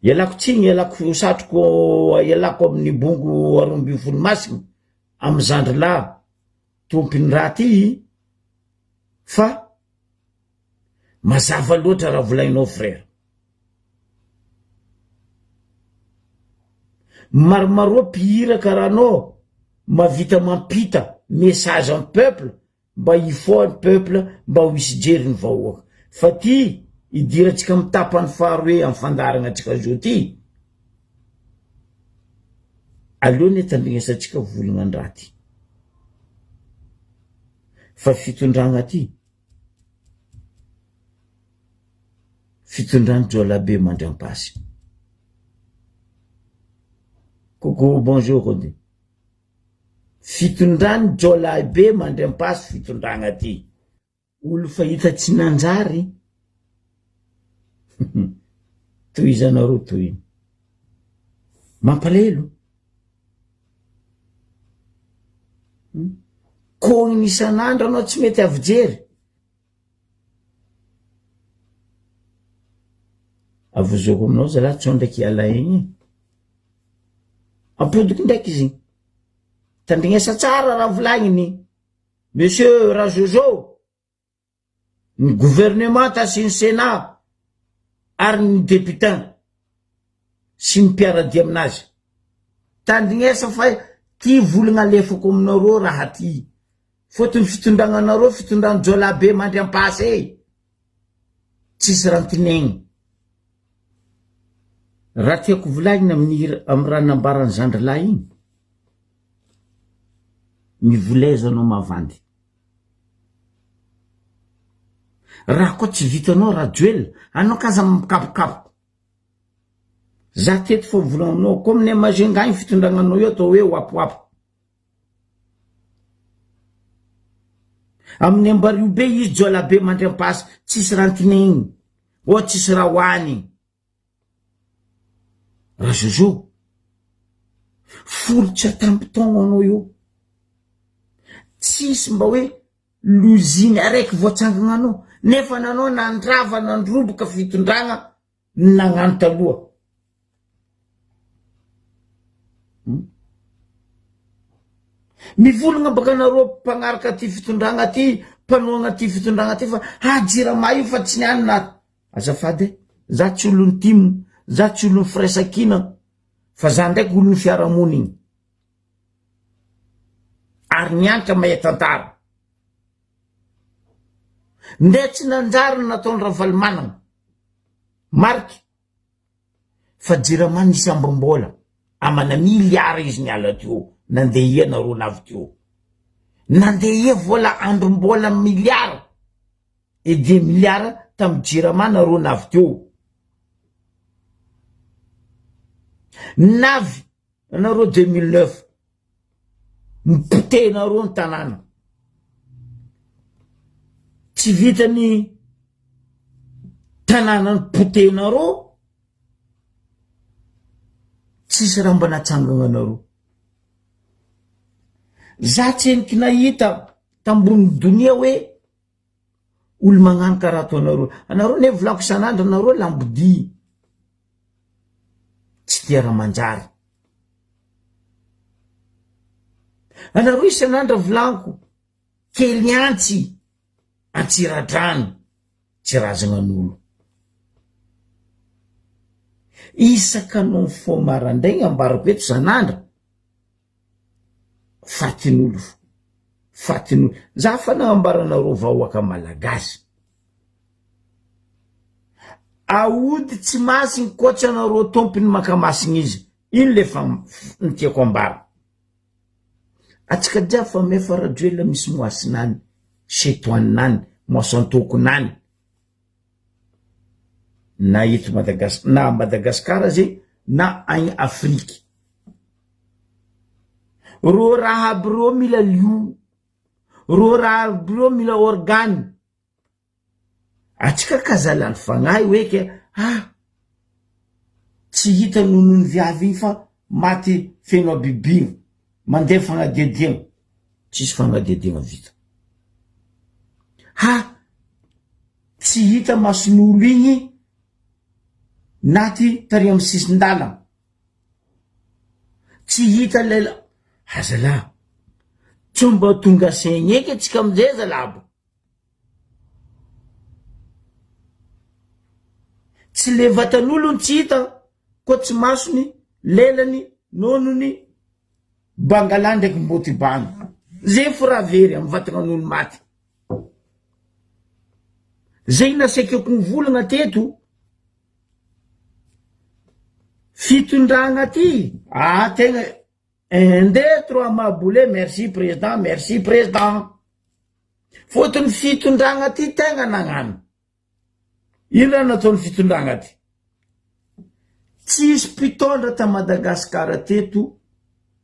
Ialako tsiny, ialako satroko, ialako amin'ny bongo 12 masina, amy zandry lahy tompony raha ty fa mazava loatra raha volainao frère. Maromaroa mpihira karaha anao mahavita mampita message am peuple mba hifoha ny peuple mba ho hisy jery ny vahoaka fa ty idirantsika am tapany faharoe am fandaharagna antsika zao ty aleo anie tandrignesantsika volagna andraha ty fa fitondragna ty fitondrany joalabe mandry ampasy coucou bonjour ody Fitondrany jiolahy be mandry ampasy fitondragna ty. Olo fahita tsy nanjary tohizanareo tohiny. Mampalahelo. Kôgny isan'andro anao tsy mety avijery. Avozoko aminao zalahy tsao ndraiky hiala egny e. Ampodiko ndraiky izy igny. Tandrignesa tsara raha volagniny Monsieur Rajojo, ny gouvernemanta sy ny Sénat ary ny députin sy ny mpiaradia aminazy. Tandrignesa fa ty volagna alefako aminareo raha ty. Fotony fitondragna anareo fitondrany jiolahy be mandry ampasy e! Tsisy rantinegny. Raha tiako volagnina amin'ny amy raha nambaran'i zandrilahy igny, mivoleza anao mavandy. Raha koa tsy vitanao Rajoelina, anao k'aza mikapokapoka. Za teto fa mivolagna aminao, koa aminay Majunga agny fitondragnanao io atao hoe wapowapo. Amin'ny Ambario be izy jiolahy be mandry ampasy tsisy rantinegny ô tsisy raha hoanigny. Rajojo, folo tsy atampy taogno anao io, tsisy mba hoe loziny araiky voatsangagnanao nefa nanao nandrava nandroboka fitondragna nagnano taloha. Mivolagna baka nareo mpagnaraka ty fitondragna ty, mpanohagna ty fitondragna ty fa ha jirama io fa tsy niany na azafady e, za tsy olon'ny tim, za tsy olon'ny firaisankina fa za ndraiky olon'ny fiarahamonigny ary niantra mahay tantara. Ndeha tsy nanjary ny nataon'i Ravalomanana. Mariky fa jirama nisy ambim-bola. Amana milliard izy niala teo, nandeha ia nareo navy teo? Nandeha ia vola androm-bola milliard et des milliards tamy jirama nareo navy teo? Navy anareo 2009, nipotehinareo ny tanàna. Tsy vitany tanàna nipotehinareo, tsisy raha mba natsangananareo. Za tsy heniky nahita tambony donia hoe olo magnano karaha ataonareo. Anareo ne volako isan'andro anareo lambodia tsy tia raha manjary. Anareo isan'andro volaniko kely antsy Antsiradrano tsy razagnan'olo. Isaka anao mifoha marandraigny ambarako eto zanandra fatin'olo fo, fatin'olo. Za fa nagnambaranareo vahoaka malagasy. Aody tsy masigny koa tsy anareo tompony mankamasigny izy. Ino le fa ny tiako ambara. Atsika jiaby fa mefa Rajoelina misy moasinany, setoaninany, moasantokonany. Na eto Madagas na Madagascar zegny na agny Afrique. Rô raha aby rô mila lio, rô raha aby rô mila organe. Atsika ka zala ny fagnahy hoe ke ah tsy hita nonony viavy igny fa maty feno habibiana, mandeha fagnadihadiagna, tsisy fagnadihadiagna vita. Ha tsy hita mason'olo igny naty tary amy sisin-dalana, tsy hita lela, azalahy tsy mba tonga saigny eky atsika amizay zalahy ba. Tsy le vatan'olony tsy hita koa tsy masony, lelany, nonony, bangala ndraiky mbotibany. Zay fo raha very amy vatagnan'olo maty. Zay nasaikako nivolagna teto, fitondragna ty, ah tegna un deux trois maboule merci président merci président. Fotony fitondragna ty tegna nagnano. Ino raha nataony fitondragna ty? Tsisy mpitondra ta Madagascar teto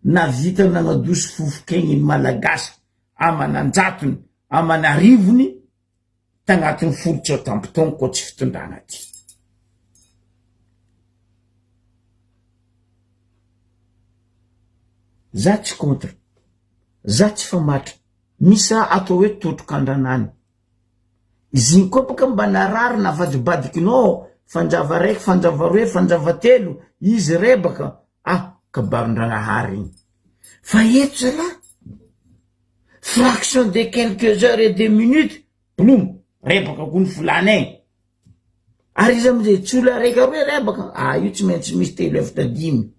navita nagnadoso fofok'aigny ny Malagasy aman'anjatony, aman'arivony tagnatin'ny folo tsy ampy taogno koa tsy fitondragna ty. Za tsy contre, za tsy famatra. Misy raha atao hoe totrok'andranany. Izy igny koa bôka mba narary navadibadikinao fanjava raiky, fanjava roe, fanjava telo, izy rebaka, ah kabaron-dragnahary igny. Fa eto zalahy, fraction de quelques heures et des minutes, blum, rebaka koa ny volana e. Ary izy amizay tsy olo araiky aroe rebaka, ah io tsy maintsy misy telo efatra dimy.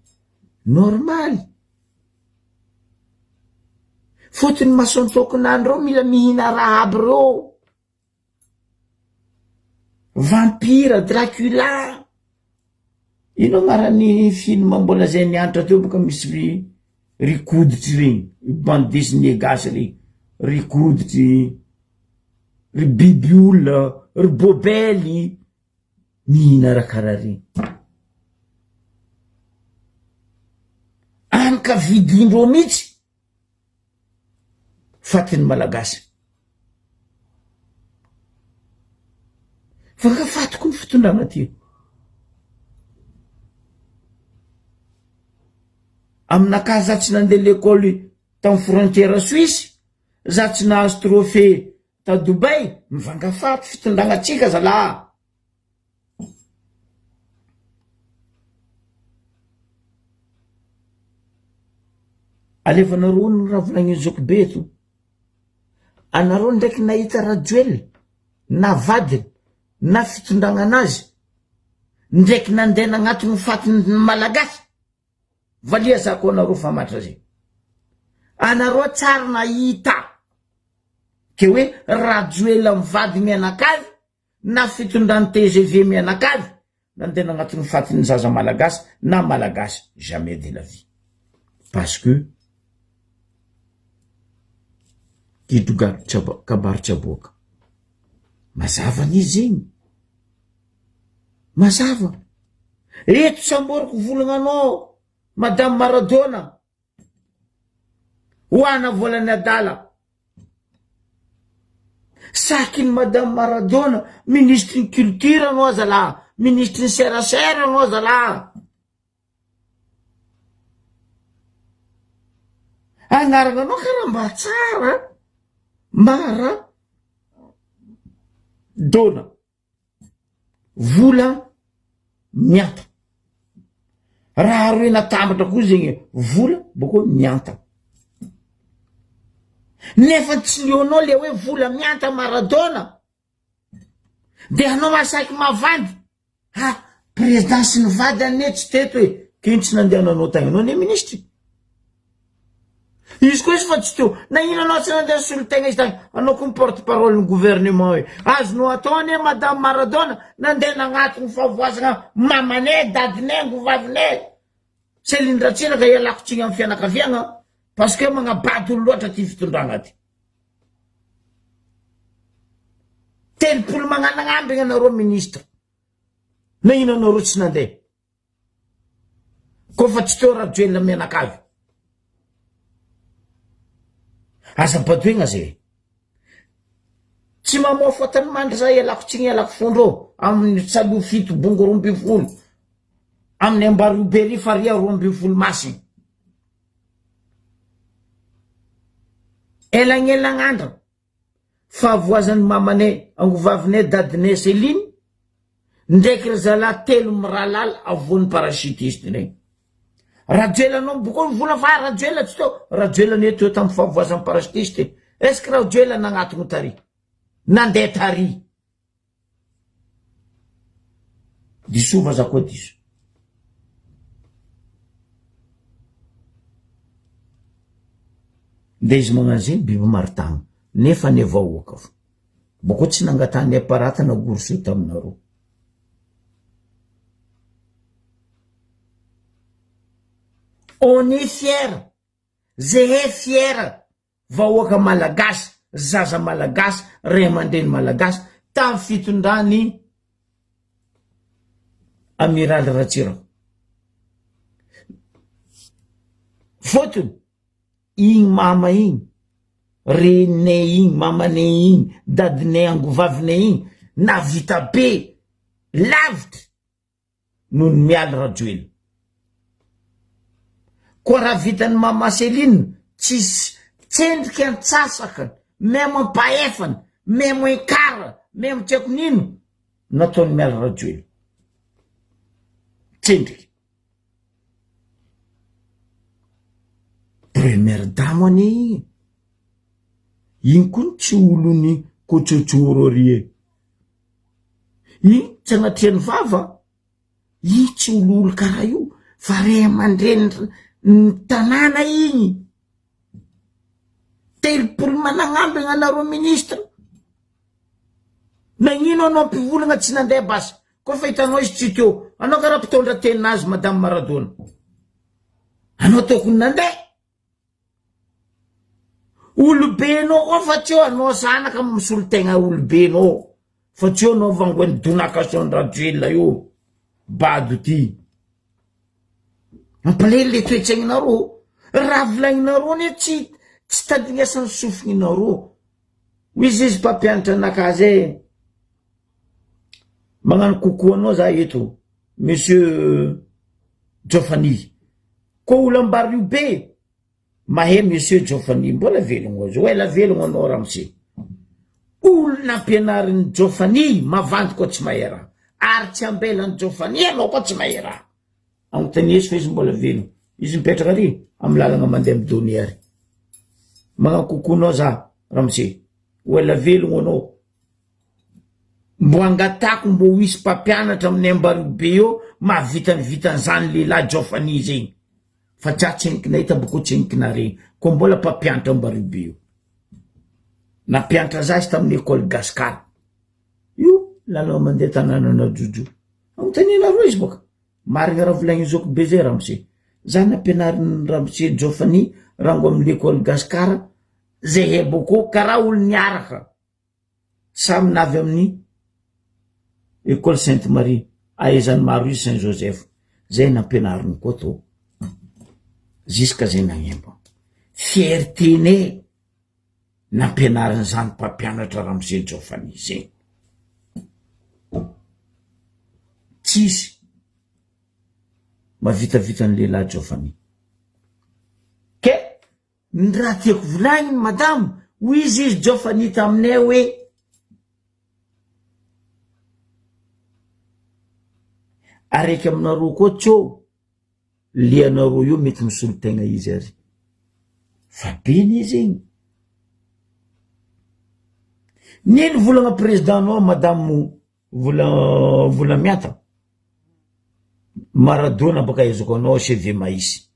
Normaly. Fotony mason-tokonany reo mila mihina raha aby reo. Vampire, Dracula. Ino agnaran'ny film mbola zay nianatra teo boka misy ry ry koditry regny, bande dessinée gasy regny, ry koditry, ry biby olona, ry bobely. Mihina raha karaha regny. Any ka vidindreo mihitsy fatin'ny malagasy. Fa nga faty koa ny fitondrana ty. Aminakahy za tsy nandeha lekôly tamy frontière suisse, za tsy nahazo trophée Ta Dubai, mivanga faty fitondragna tsika zalah. Alefanareo ny raha volagnin'i zokibe eto. Anareo ndraiky nahita Rajoelina na vadiny na fitondragna anazy ndraiky nandeha nagnatogno fatin'ny Malagasy. Valia za ko anareo famatra zay. Anareo tsary nahita ke hoe Rajoelina mivady mianakavy na fitondran'ny tgv mianakavy. nandeha nagnatony fatin'ny zaza malagasy na malagasy jamais de la vie parce que gidro kabary tsy aboaka mazava anie zegny mazava eto samboriko volagnanao madame Maradona Hoana volan'ny adala. Saky ny madame Maradona, ministre ny culture anao zalahy, ministre ny serasera anao zalahy. Agnarana anao karaha mba tsara, mara dona. Vola mianta. Raha roe natambatra koa zegny vola boko mianta. Nefa tsy leonao le hoe vola mianta Maradona. De anao mahasaky mavandy. Ha, président sy ny vady anie tsy teto e. K'ino tsy nandehananao tagny anao anie ministre. Izy koa izy fa tsy teo. Na ino anao tsy nandeha nisolo tegna izy tagny. Anao koa porte parole ny gouvernement io. Azonao atao anie madame Maradona nandeha nagnatogno fahavoazagna mamanay, dadinay, angovavinay. Céline Ratsiraka ialako tsiny amin'ny fianakaviagna parce que magnabado olo loatra ty fitondragna ty. 30 magnanagnambigna anareo ministre. Na ino anareo tsy nandeha. Koa fa tsy teo Rajoelina mianakavy. Aza badoegna zay. Tsy mamoa fotony mandry za ialako tsiny ialako fondro amin'ny salohy fito bongo 12 amin'ny ambarobery faria 12 masina. Elagnelagnandra Fahavoazan'ny mamanay, angovavinay, dadinay Céline, ndraiky ry zalahy telo mirahalahy avoan'ny parachutiste regny. Rajoelina anao boko mivola fa Rajoelina tsy teo, Rajoelina anie teo tamin'ny fahavoazan'ny parachutiste e. Est-ce que Rajoelina nagnatogno tary? Nandeha tary. Diso va za koa diso. Ndeha izy magnano zegny biby maritagna nefa anie vahoaka fo. Bôko tsy nangatahany apparat na goroso taminareo. On est fier, zehe fier Vahoaka malagasy, zaza malagasy, ray aman-dreny malagasy tamin'ny fitondran'i Amiraly Ratsiraka. Fôtony, igny mama igny, reninay igny, mamanay igny, dadinay, angovavinay igny, nahavita be lavitra. noho ny Mialy Rajoelina. Koa raha vitan'i Mama Céline tsisy tsendriky antsasakany, même ampahefany, même un quart, même tsy haiko n'ino nataon'i Mialy Rajoelina. Tsendriky. Première dame anie igny. Igny koa ny tsy olon'ny kotsotsoro ry e. Iny tsy anatrehan'ny vava, iny tsy olioly karaha io fa ray aman-dreny ny tanàna iny. 30 managnambina anareo ministre. Nagnino anao mpivolagna tsy nandeha basy? Koa fa hitanao izy tsy teo, anao karaha mpitondra tenazy madame Maradona. Anao tokony nandeha. Olobenao koa fa tsy eo anao zanaka misolo tegna olobenao fa tsy eo anao vangoen'ny donakation Rajoelina io bado ty. Mampalahelo le toetsaigninareo. Raha volagninareo anie tsy tsy tandrignesan'ny sofigninareo. Hoy izy izy mpampianatra anakahy zay magnano coucou anao za eto monsieur Jofany. Koa olo ambario be mahay monsieur Jofany mbola velogno azy ho ela velogno anao ramose. Olo nampianarin'i Jofany mavandy koa tsy mahay raha ary tsy ambelan'i Jofany anao koa tsy mahay raha. Agnontaniesy fa izy mbola velogno. Izy mipetraka ary amy lalagna mandeha amy donia ary. Magnano coucou anao za ramose. Ho ela velogno anao. Mbo angatako mbo ho hisy mpampianatra amin'ny Ambariobe eo mahavita ny vitan'izany lehilahy Jaofania zegny fa tsy aho tseniky nahita boko tseniky naregny koa mbola mpampianatra Ambariobe eo nampianatra za izy tamin'ny école Gascar io lalao mandeha tanànan'Ajojo. Anontanianareo izy boka. Marigna raha volagniny zoky be zay ramose. Za nampianarin'i ramose Jofany rango amin'ny l'école Gasikara zahay bôkô karaha olo niaraka. Samy navy amin'ny Ecole Sainte Marie, ahaizan'ny maro izy Saint Joseph, zay nampianariny koa tô, jusqu'à zay nagnemba. Fierté-nay nampianariny zany mpampianatra Ramose Jofany zegny. Tsisy mahavitavita ny lehilahy Jofany. Ke Ny raha tiako volagniny madama, hoy izy izy jao fa nita aminay hoe araiky aminareo koa tsô le anareo io mety misolo tegna izy ary fa be anie zegny. Nino volagna président nao madame Vola vola miata. Maradona baka ahaizako anao CV maïs.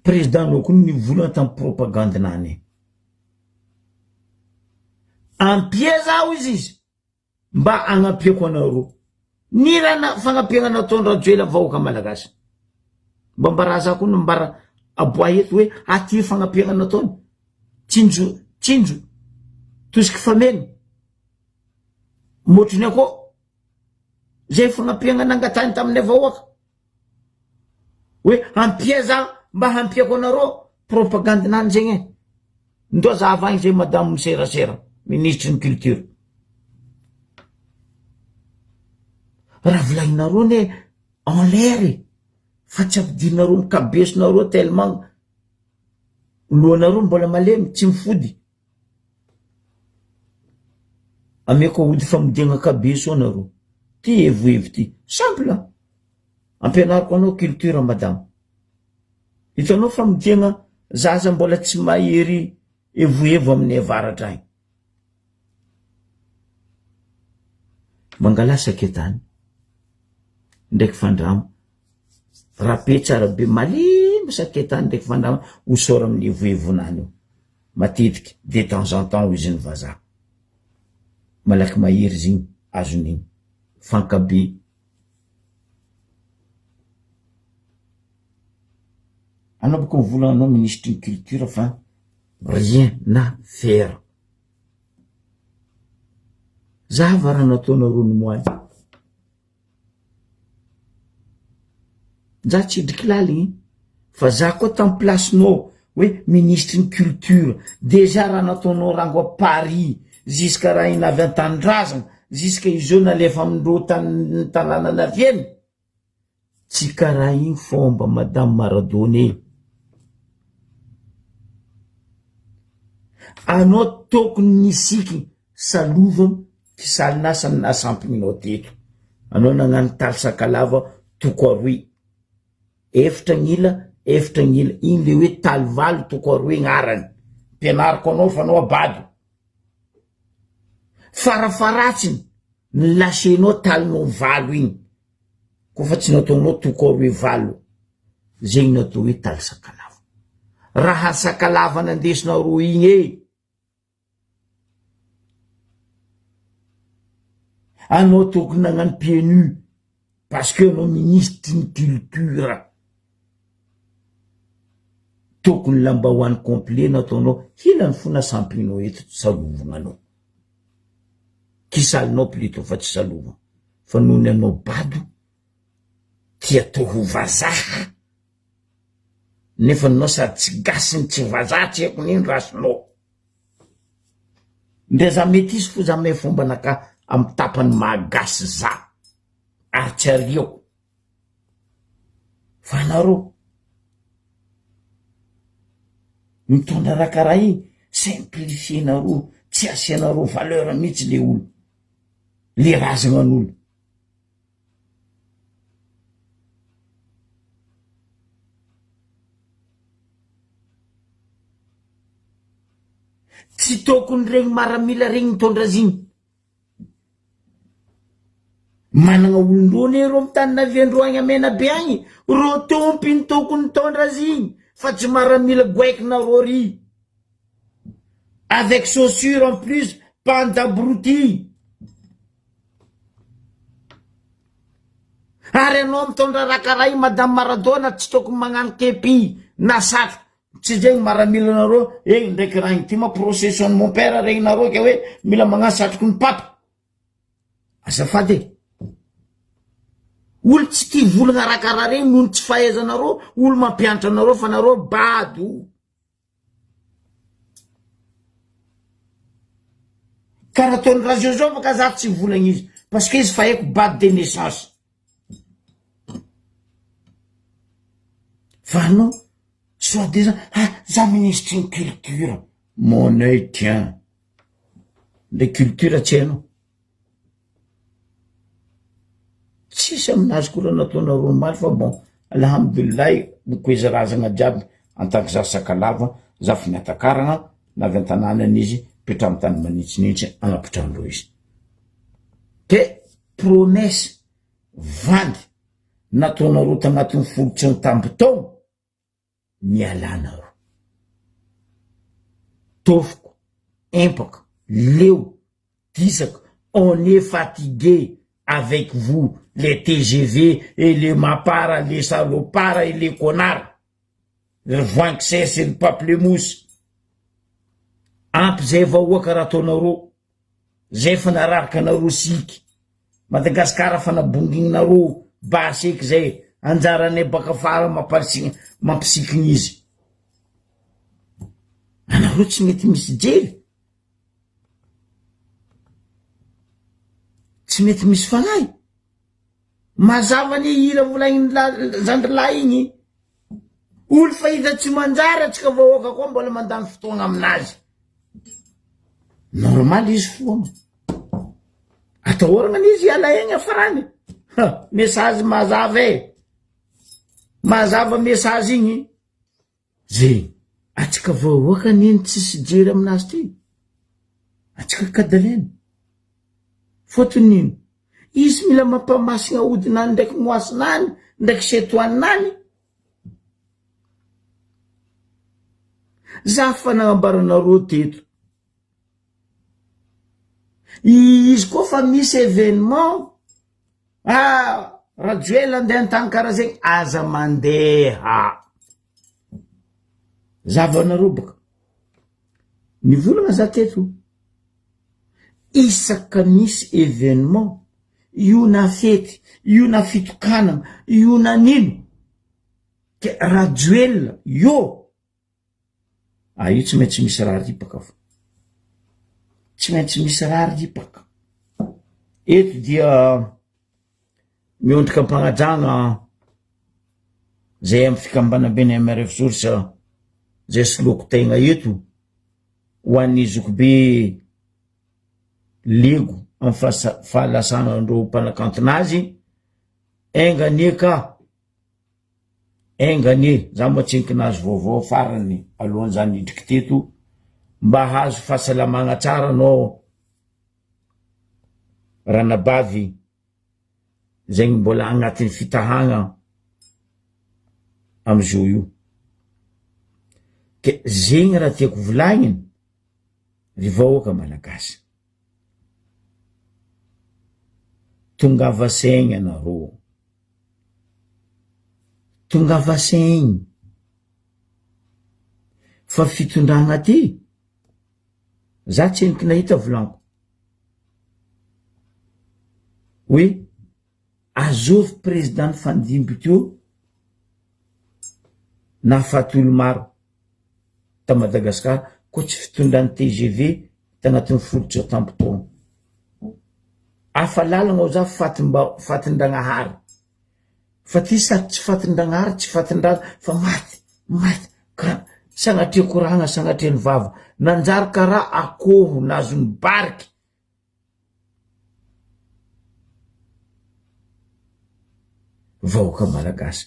Président nao koa nivolagna tam propagande nany. Ampia zaho izy izy mba hagnampiako anareo. Ny raha fagnampiagna nataon-dRajoelina vahoaka malagasy. Mba mbara za koa no mbara aboahy eto hoe aty fagnampiagna nataony. Tsinjo tsinjo tosiky fameno. Motro ny akoho zay fagnampiagna nangatahiny taminay vahoaka hoe ampia za mba hampiako anareo propagande nany zegny e ndao za avy agny zay madame miserasera ministre ny culture raha volagninareo ne en l'air e fa tsy ampidirinareo amy kabesonareo tellement lohanareo mbola malemy tsy mifody Ameko aody famodiagna kabeso anareo. Ty evoevo ty. Simple. Ampianariko anao culture madama. Hitanao famodiagna zaza mbola tsy mahery evoevo amin'ny avaratra agny. Mangalà saketany ndraiky fandrama. Rape tsara be malemy saketany ndraiky fandrama hosaora amin'ny evoevonany io. Matetiky, de temps en temps hoy izy ny vazaha. Malaky mahery izy igny, azony igny. Fankabe. Anao bôka mivolagna anao minisitry ny culture fa rien na faire. Zava raha nataonareo ny moany. Za tsy hidriky laligny fa za koa tam place-nao hoe minisitry ny culture dejà raha nataonao rango à Paris jusqu'à raha iny avy an-tanindrazana jusqu'à izao nalefa amindreo tany tanàna naviany tsy karaha igny fomba madame Maradona e. Anao tokony nisiky salova kisalinasa nasampininao teto. Anao nagnano taly sakalava toko aroy. Efitra gn'ila, efitra gn'ila. Igny le hoe taly valo toko aroy agnarany. Ampianariko anao fa anao abado. Farafaharatsiny, ny lâchenao talinao valo igny. Koa fa tsy nataonao toko aroy valo. Zegny natao hoe taly sakalava. Raha sakalava nandesinareo igny e! Anao tokony nagnano pieds nus parce que anao ministre ny culture. Tokony lambahoany complet nataonao hilany fona sampinao eto salovagna anao. Kisalinao plutot fa tsy salovagna fa noho ny anao bado tia atao ho vazaha nefa anao sady tsy gasy no tsy vazaha tsy haiko n'ino rasinao. Ndra za metisy fo za mahay fombanakahy amy tapany maha gasy za ary tsy ariako fa anareo mitondra raha karaha igny simplifienareo tsy asianareo valeur mihitsy le olo le razagnan'olo. Tsy tokony regny maramila regny mitondra azy igny. Managna olon-droa anie reo amy tany navian-dreo agny Menabe agny, reo tompony tokony mitondra azy igny fa tsy maramila goaikinareo ry. Avec chaussure en plus, bande d'abrutis. Ary anao mitondra raha karaha i madame Maradona tsy tokony magnano kepi na satroka. Tsy zegny maramila nareo egny ndraiky raha igny ty ma procession ny mon père regninareo ke hoe mila magnano satroky ny papa. Azafady e. Olo tsy tia volagna raha karaha regny noho ny tsy fahaizanareo olo mampianatra anareo fa nareo bado. Karaha ataon'i Rajojo baka za tsy hivolagna izy parce que izy fa haiko bado de naissance. Fa anao soit disant ah za ministry ny culture, mon oeil tient, le culture tsy hainao. Tsisy aminazy koa raha nataonareo omaly fa bon alhamdoulilah mikoeza razagna jiaby en tant que za sakalava za finiatakaragna na avy antananany izy mipetraha amy tany manitsinitsy agnapitrandreo izy de promesse vandy nataonareo tagnatin'ny folo tsy nitamby taogno mialà nareo. Tofoko, empaka, leo, disaka, on est fatigué avec vous les tgv et les mapar les salopards et les connards ry voangy sy ry pamplemousse. Ampy zay vahoaka raha ataonareo, zay fa nararaka anareo siky. Madagascar fa nabonginareo basy eky zay anjaranay baka afara mamparisi mampisikina izy anareo tsy mety misy jery tsy mety misy fagnahy mazava anie hira volagniny la zandry lahy igny olo fa hita tsy manjary atsika vahoaka koa mbola mandany fotoagna aminazy normal izy foagna Atahoragna anie izy hiala egny afarany. Ha, message mazava e. Mazava message igny. Zegny. Atsika vahoaka anie ny tsisy jery aminazy ty. Atsika kadalena. Fôtony ino? Izy mila mampamasigna hodinany ndraiky moasinany ndraiky setoaninany. Za fa nagnambaranareo teto. Izy koa fa misy événement ah Rajoelina andeha an-tany karaha zegny aza mandeha. Zavanareo baka nivolagna za teto isaka misy événement io na fety io na fitokanana io na nino ke Rajoelina io Ah io tsy maintsy misy raha ripaka fa. Tsy maintsy misy raha ripaka. Eto dia miondrika am-pagnajagna zay amy fikambanam-ben'ny MRF Source zay soloako tegna eto ho an'ny zokibe Lego amy fahalasanandreo mpanakantonazy, enga anie ka. Enga anie, za mba tsy ankinazo vaovao farany alohan'ny za nidriky teto, mba hahazo fahasalamagna tsara anao ranabavy zegny mbola agnatin'ny fitahagna amizao io, ke zegny raha tiako volagniny ry vahoaka malagasy, tongava saigny anareo. Tongava saigny fa fitondragna ty za tsy henoko nahita volaniko hoe azovy président nifandimby teo nahafaty olo maro ta Madagascar koa tsy fitondran'ny tgv tagnatin'ny folo tsy ampy taogno. Hafa lalagna ao za fatim-ba fatin-dragnahary fa ty sady tsy fatin-dragnahary tsy fatin-draza fa maty maty ka sagnatria koragna sagnatria ny vava nanjary karaha akoho nazon'ny bariky vahoaka malagasy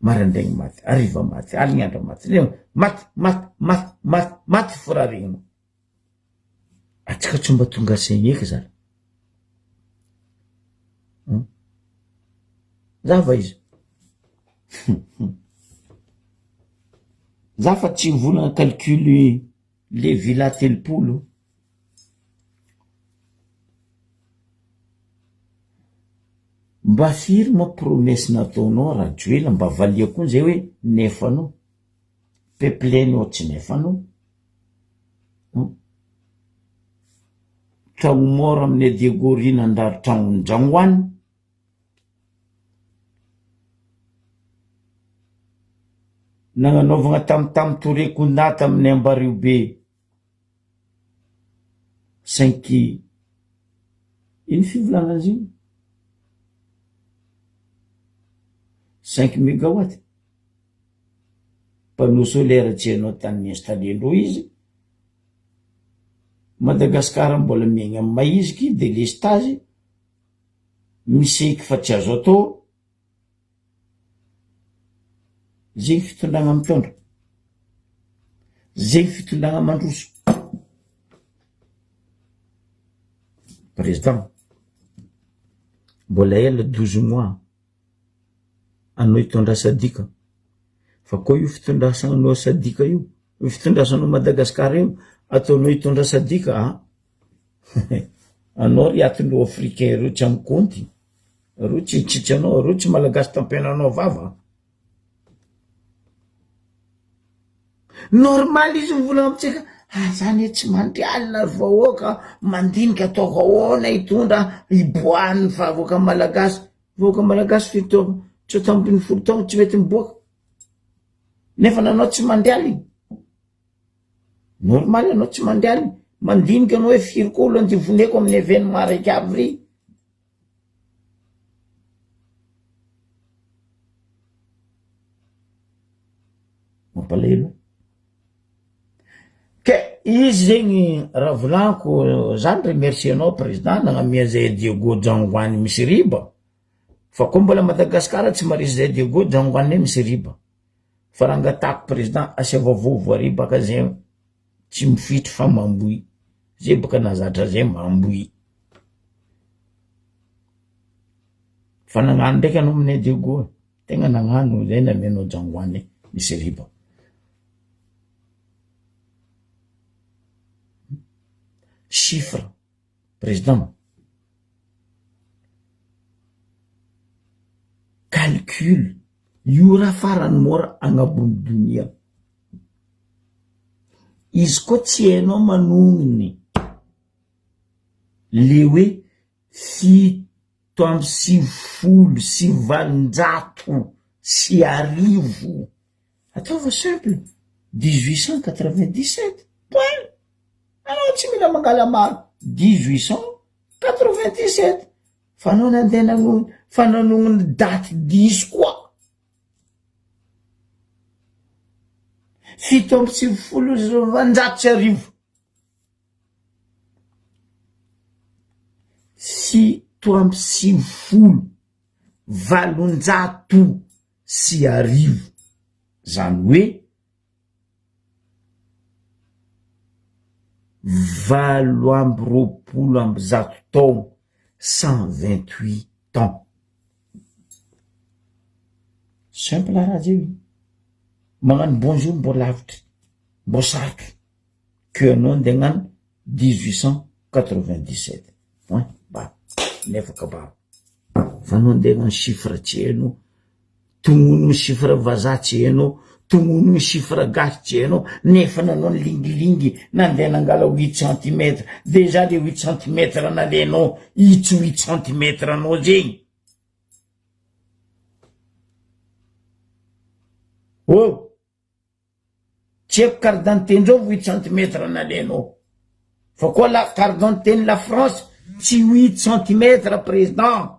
marandraigny maty hariva maty aligny andro maty maty maty maty maty maty fo raha regninao. Atsika tsy mba tonga saigny eky zany. Zava izy. Za fa tsy mivolagna calcul le villa 30. Mba firy moa promesse nataonao Rajoelina mba valia koa zay hoe nefanao? Peuple-nao tsy nefanao? Hum. Tragno mort amin'ny Diego ry nandrary tragnon'i-Djangoany. Nagnanaovagna tamtam Touré Kounda tamin'ny Ambariobe Cinq ino fivolagnana izy igny? Cinq megawatt? Panneau solaire tsy hainao tany ni-installer-ndreo izy, Madagascar mbola miaigna amy maiziky, delestazy, miseky fa tsy azo atao, Zegny fitondragna mitondra, zegny fitondragna mandroso. Président, mbola ela 12 mois anao hitondra sadika, fa koa io fitondrasanao sadika io, io fitondrasanao Madagasikara io ataonao hitondra sadika an, anao ry atin'ireo africain ireo tsy amy kaonty. Reo tsy hitsitsy anao, reo tsy malagasy tampenanao vava. Normal izy mivolagna amitsika, ah zany e tsy mandry alina ry vahoaka mandinika ataoko ahoana hitondra hiboahan'ny vahoaka malagasy, vahoaka malagasy fito 17 taogno tsy mety miboaka, nefa nanao tsy mandry alina. Normal anao tsy mandry alina, mandinika anao hoe firy koa olo andivoneko amin'ny événement raiky avy ry. Mampalahelo e. Ke izy zegny raha volaniko za mi-remercier anao président nagnamia zay Diego Jangoany misy riba fa koa mbola Madagascar tsy marisy zay Diego Jangoany misy riba fa raha angatahako président asiava vovo ary baka zay tsy mifitry fa mamboy zay baka nahazatra zay mamboy fa nagnano ndraiky anao aminay Diego e tegna nagnano zay namianao Jangoany misy riba. Chiffre président calcul io raha farany mora agnabony donia izy koa tsy hainao manognony le hoe 1897 ataova simple 1897 point anao tsy mila mangala maro 1897 fa anao nandeha nanognony fa nanognony daty diso koa 1897 1897, zany hoe 128 taogno, 128 ans. Simple raha zegny, magnano bonjour mbô lavitry, mbô sarotro. Que anao ndeha hagnano 1897 point barre nefa kabaro fa anao ndeha hagnano chiffre tsy hainao, tognonogno chiffre vazaha tsy hainao, tognonogno chiffre gasy tsy hainao nefa nanao nilingilingy nandeha nangala huit centimètre dejà le huit centimètre nalainao io tsy huit centimètre anao zegny. Oh! Tsy haiko carte d'identité ndreo huit centimètre nalainao fa koa la carte d'identité ny la France tsy huit centimètre président.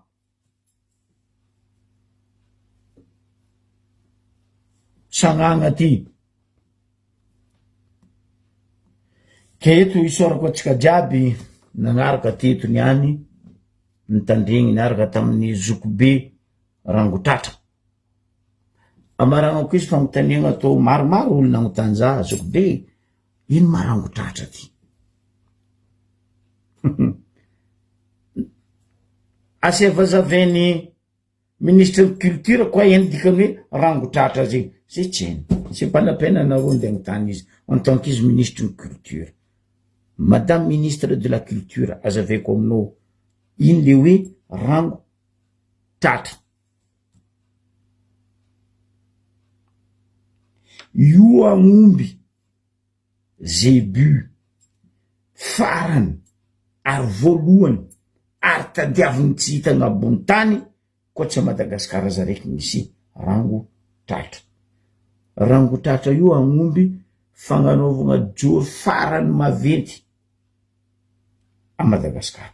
Sagnagna ty. Ke eto isaorako antsika jiaby nagnaraka teto niany nitandregny niaraka tamin'ny zokibe rangotratra. Amaranako izy fagnontaniagna atao maromaro olo nagnontany za zoky be ino ma rangotratra ty? Asaivo azavain'ny ministre ny culture koa ino dikany hoe rangotratra zegny, zay tsy hainy, c'est pas la peine anareo andeha agnontany izy en tant qu'izy ministre ny culture. Madame ministre de la culture azavaiko aminao ino le hoe rango. Tratra. Io agnomby zebu farany ary voalohany ary tadiaviny tsy hita agnabony tany koa tsy a Madagasikara zaraiky misy rango tratra. Rango tratra io agnomby fagnanaovagna joro farany maventy a Madagasikara.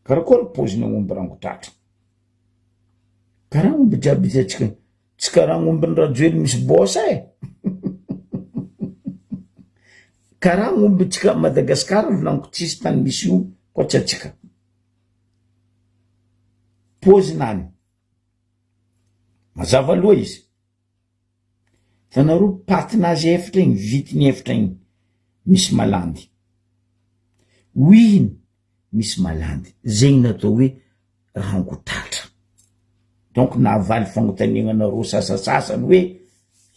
Karakôry pôziny agnomby rango tratra? Karaha omby jiaby hitantsika, tsy karaha ombin'i Rajoely misy bôsa e! Karaha ombintsika à Madagascar volaniko tsisy tany misy io koa tsy antsika. Pôzinany, mazava loha izy. Hitanareo patinazy efatra igny, vitiny efatra igny, misy malandy. Wihiny misy malandy, zegny natao hoe rangotratra. Donc nahavaly fagnontaniagna anareo sasasasany hoe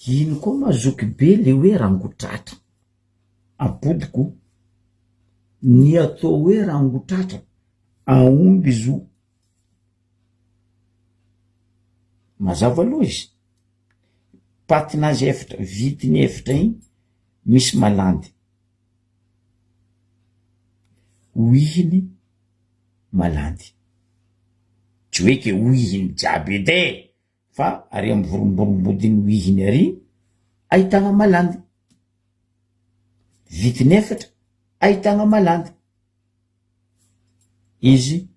ino koa ma zoky be le hoe rangotratra? Ampodiko, ny atao hoe rangotratra, aomby izy io. Mazava aloha izy, patinazy efatra, vidiny efatra igny misy malandy, hoihiny malandy, tsy hoe ke hoihiny jiaby edy e, fa ary amy voromborombodiny hoihiny ary ahitana malandy, vidiny efatra ahitana malandy. Izy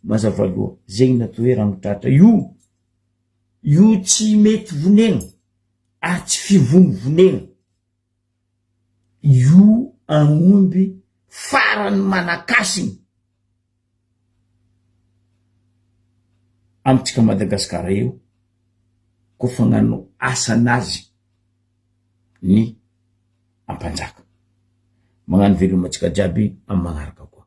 mazava loha, zegny natao hoe ranotratra io, io tsy mety vonegna ary tsy fivonivonegna, io agnomby farany manakasigny amitsika Madagasikara io kôfa agnano asanazy ny ampanjaka. Magnano veloma antsika jiaby amy magnaraka koa.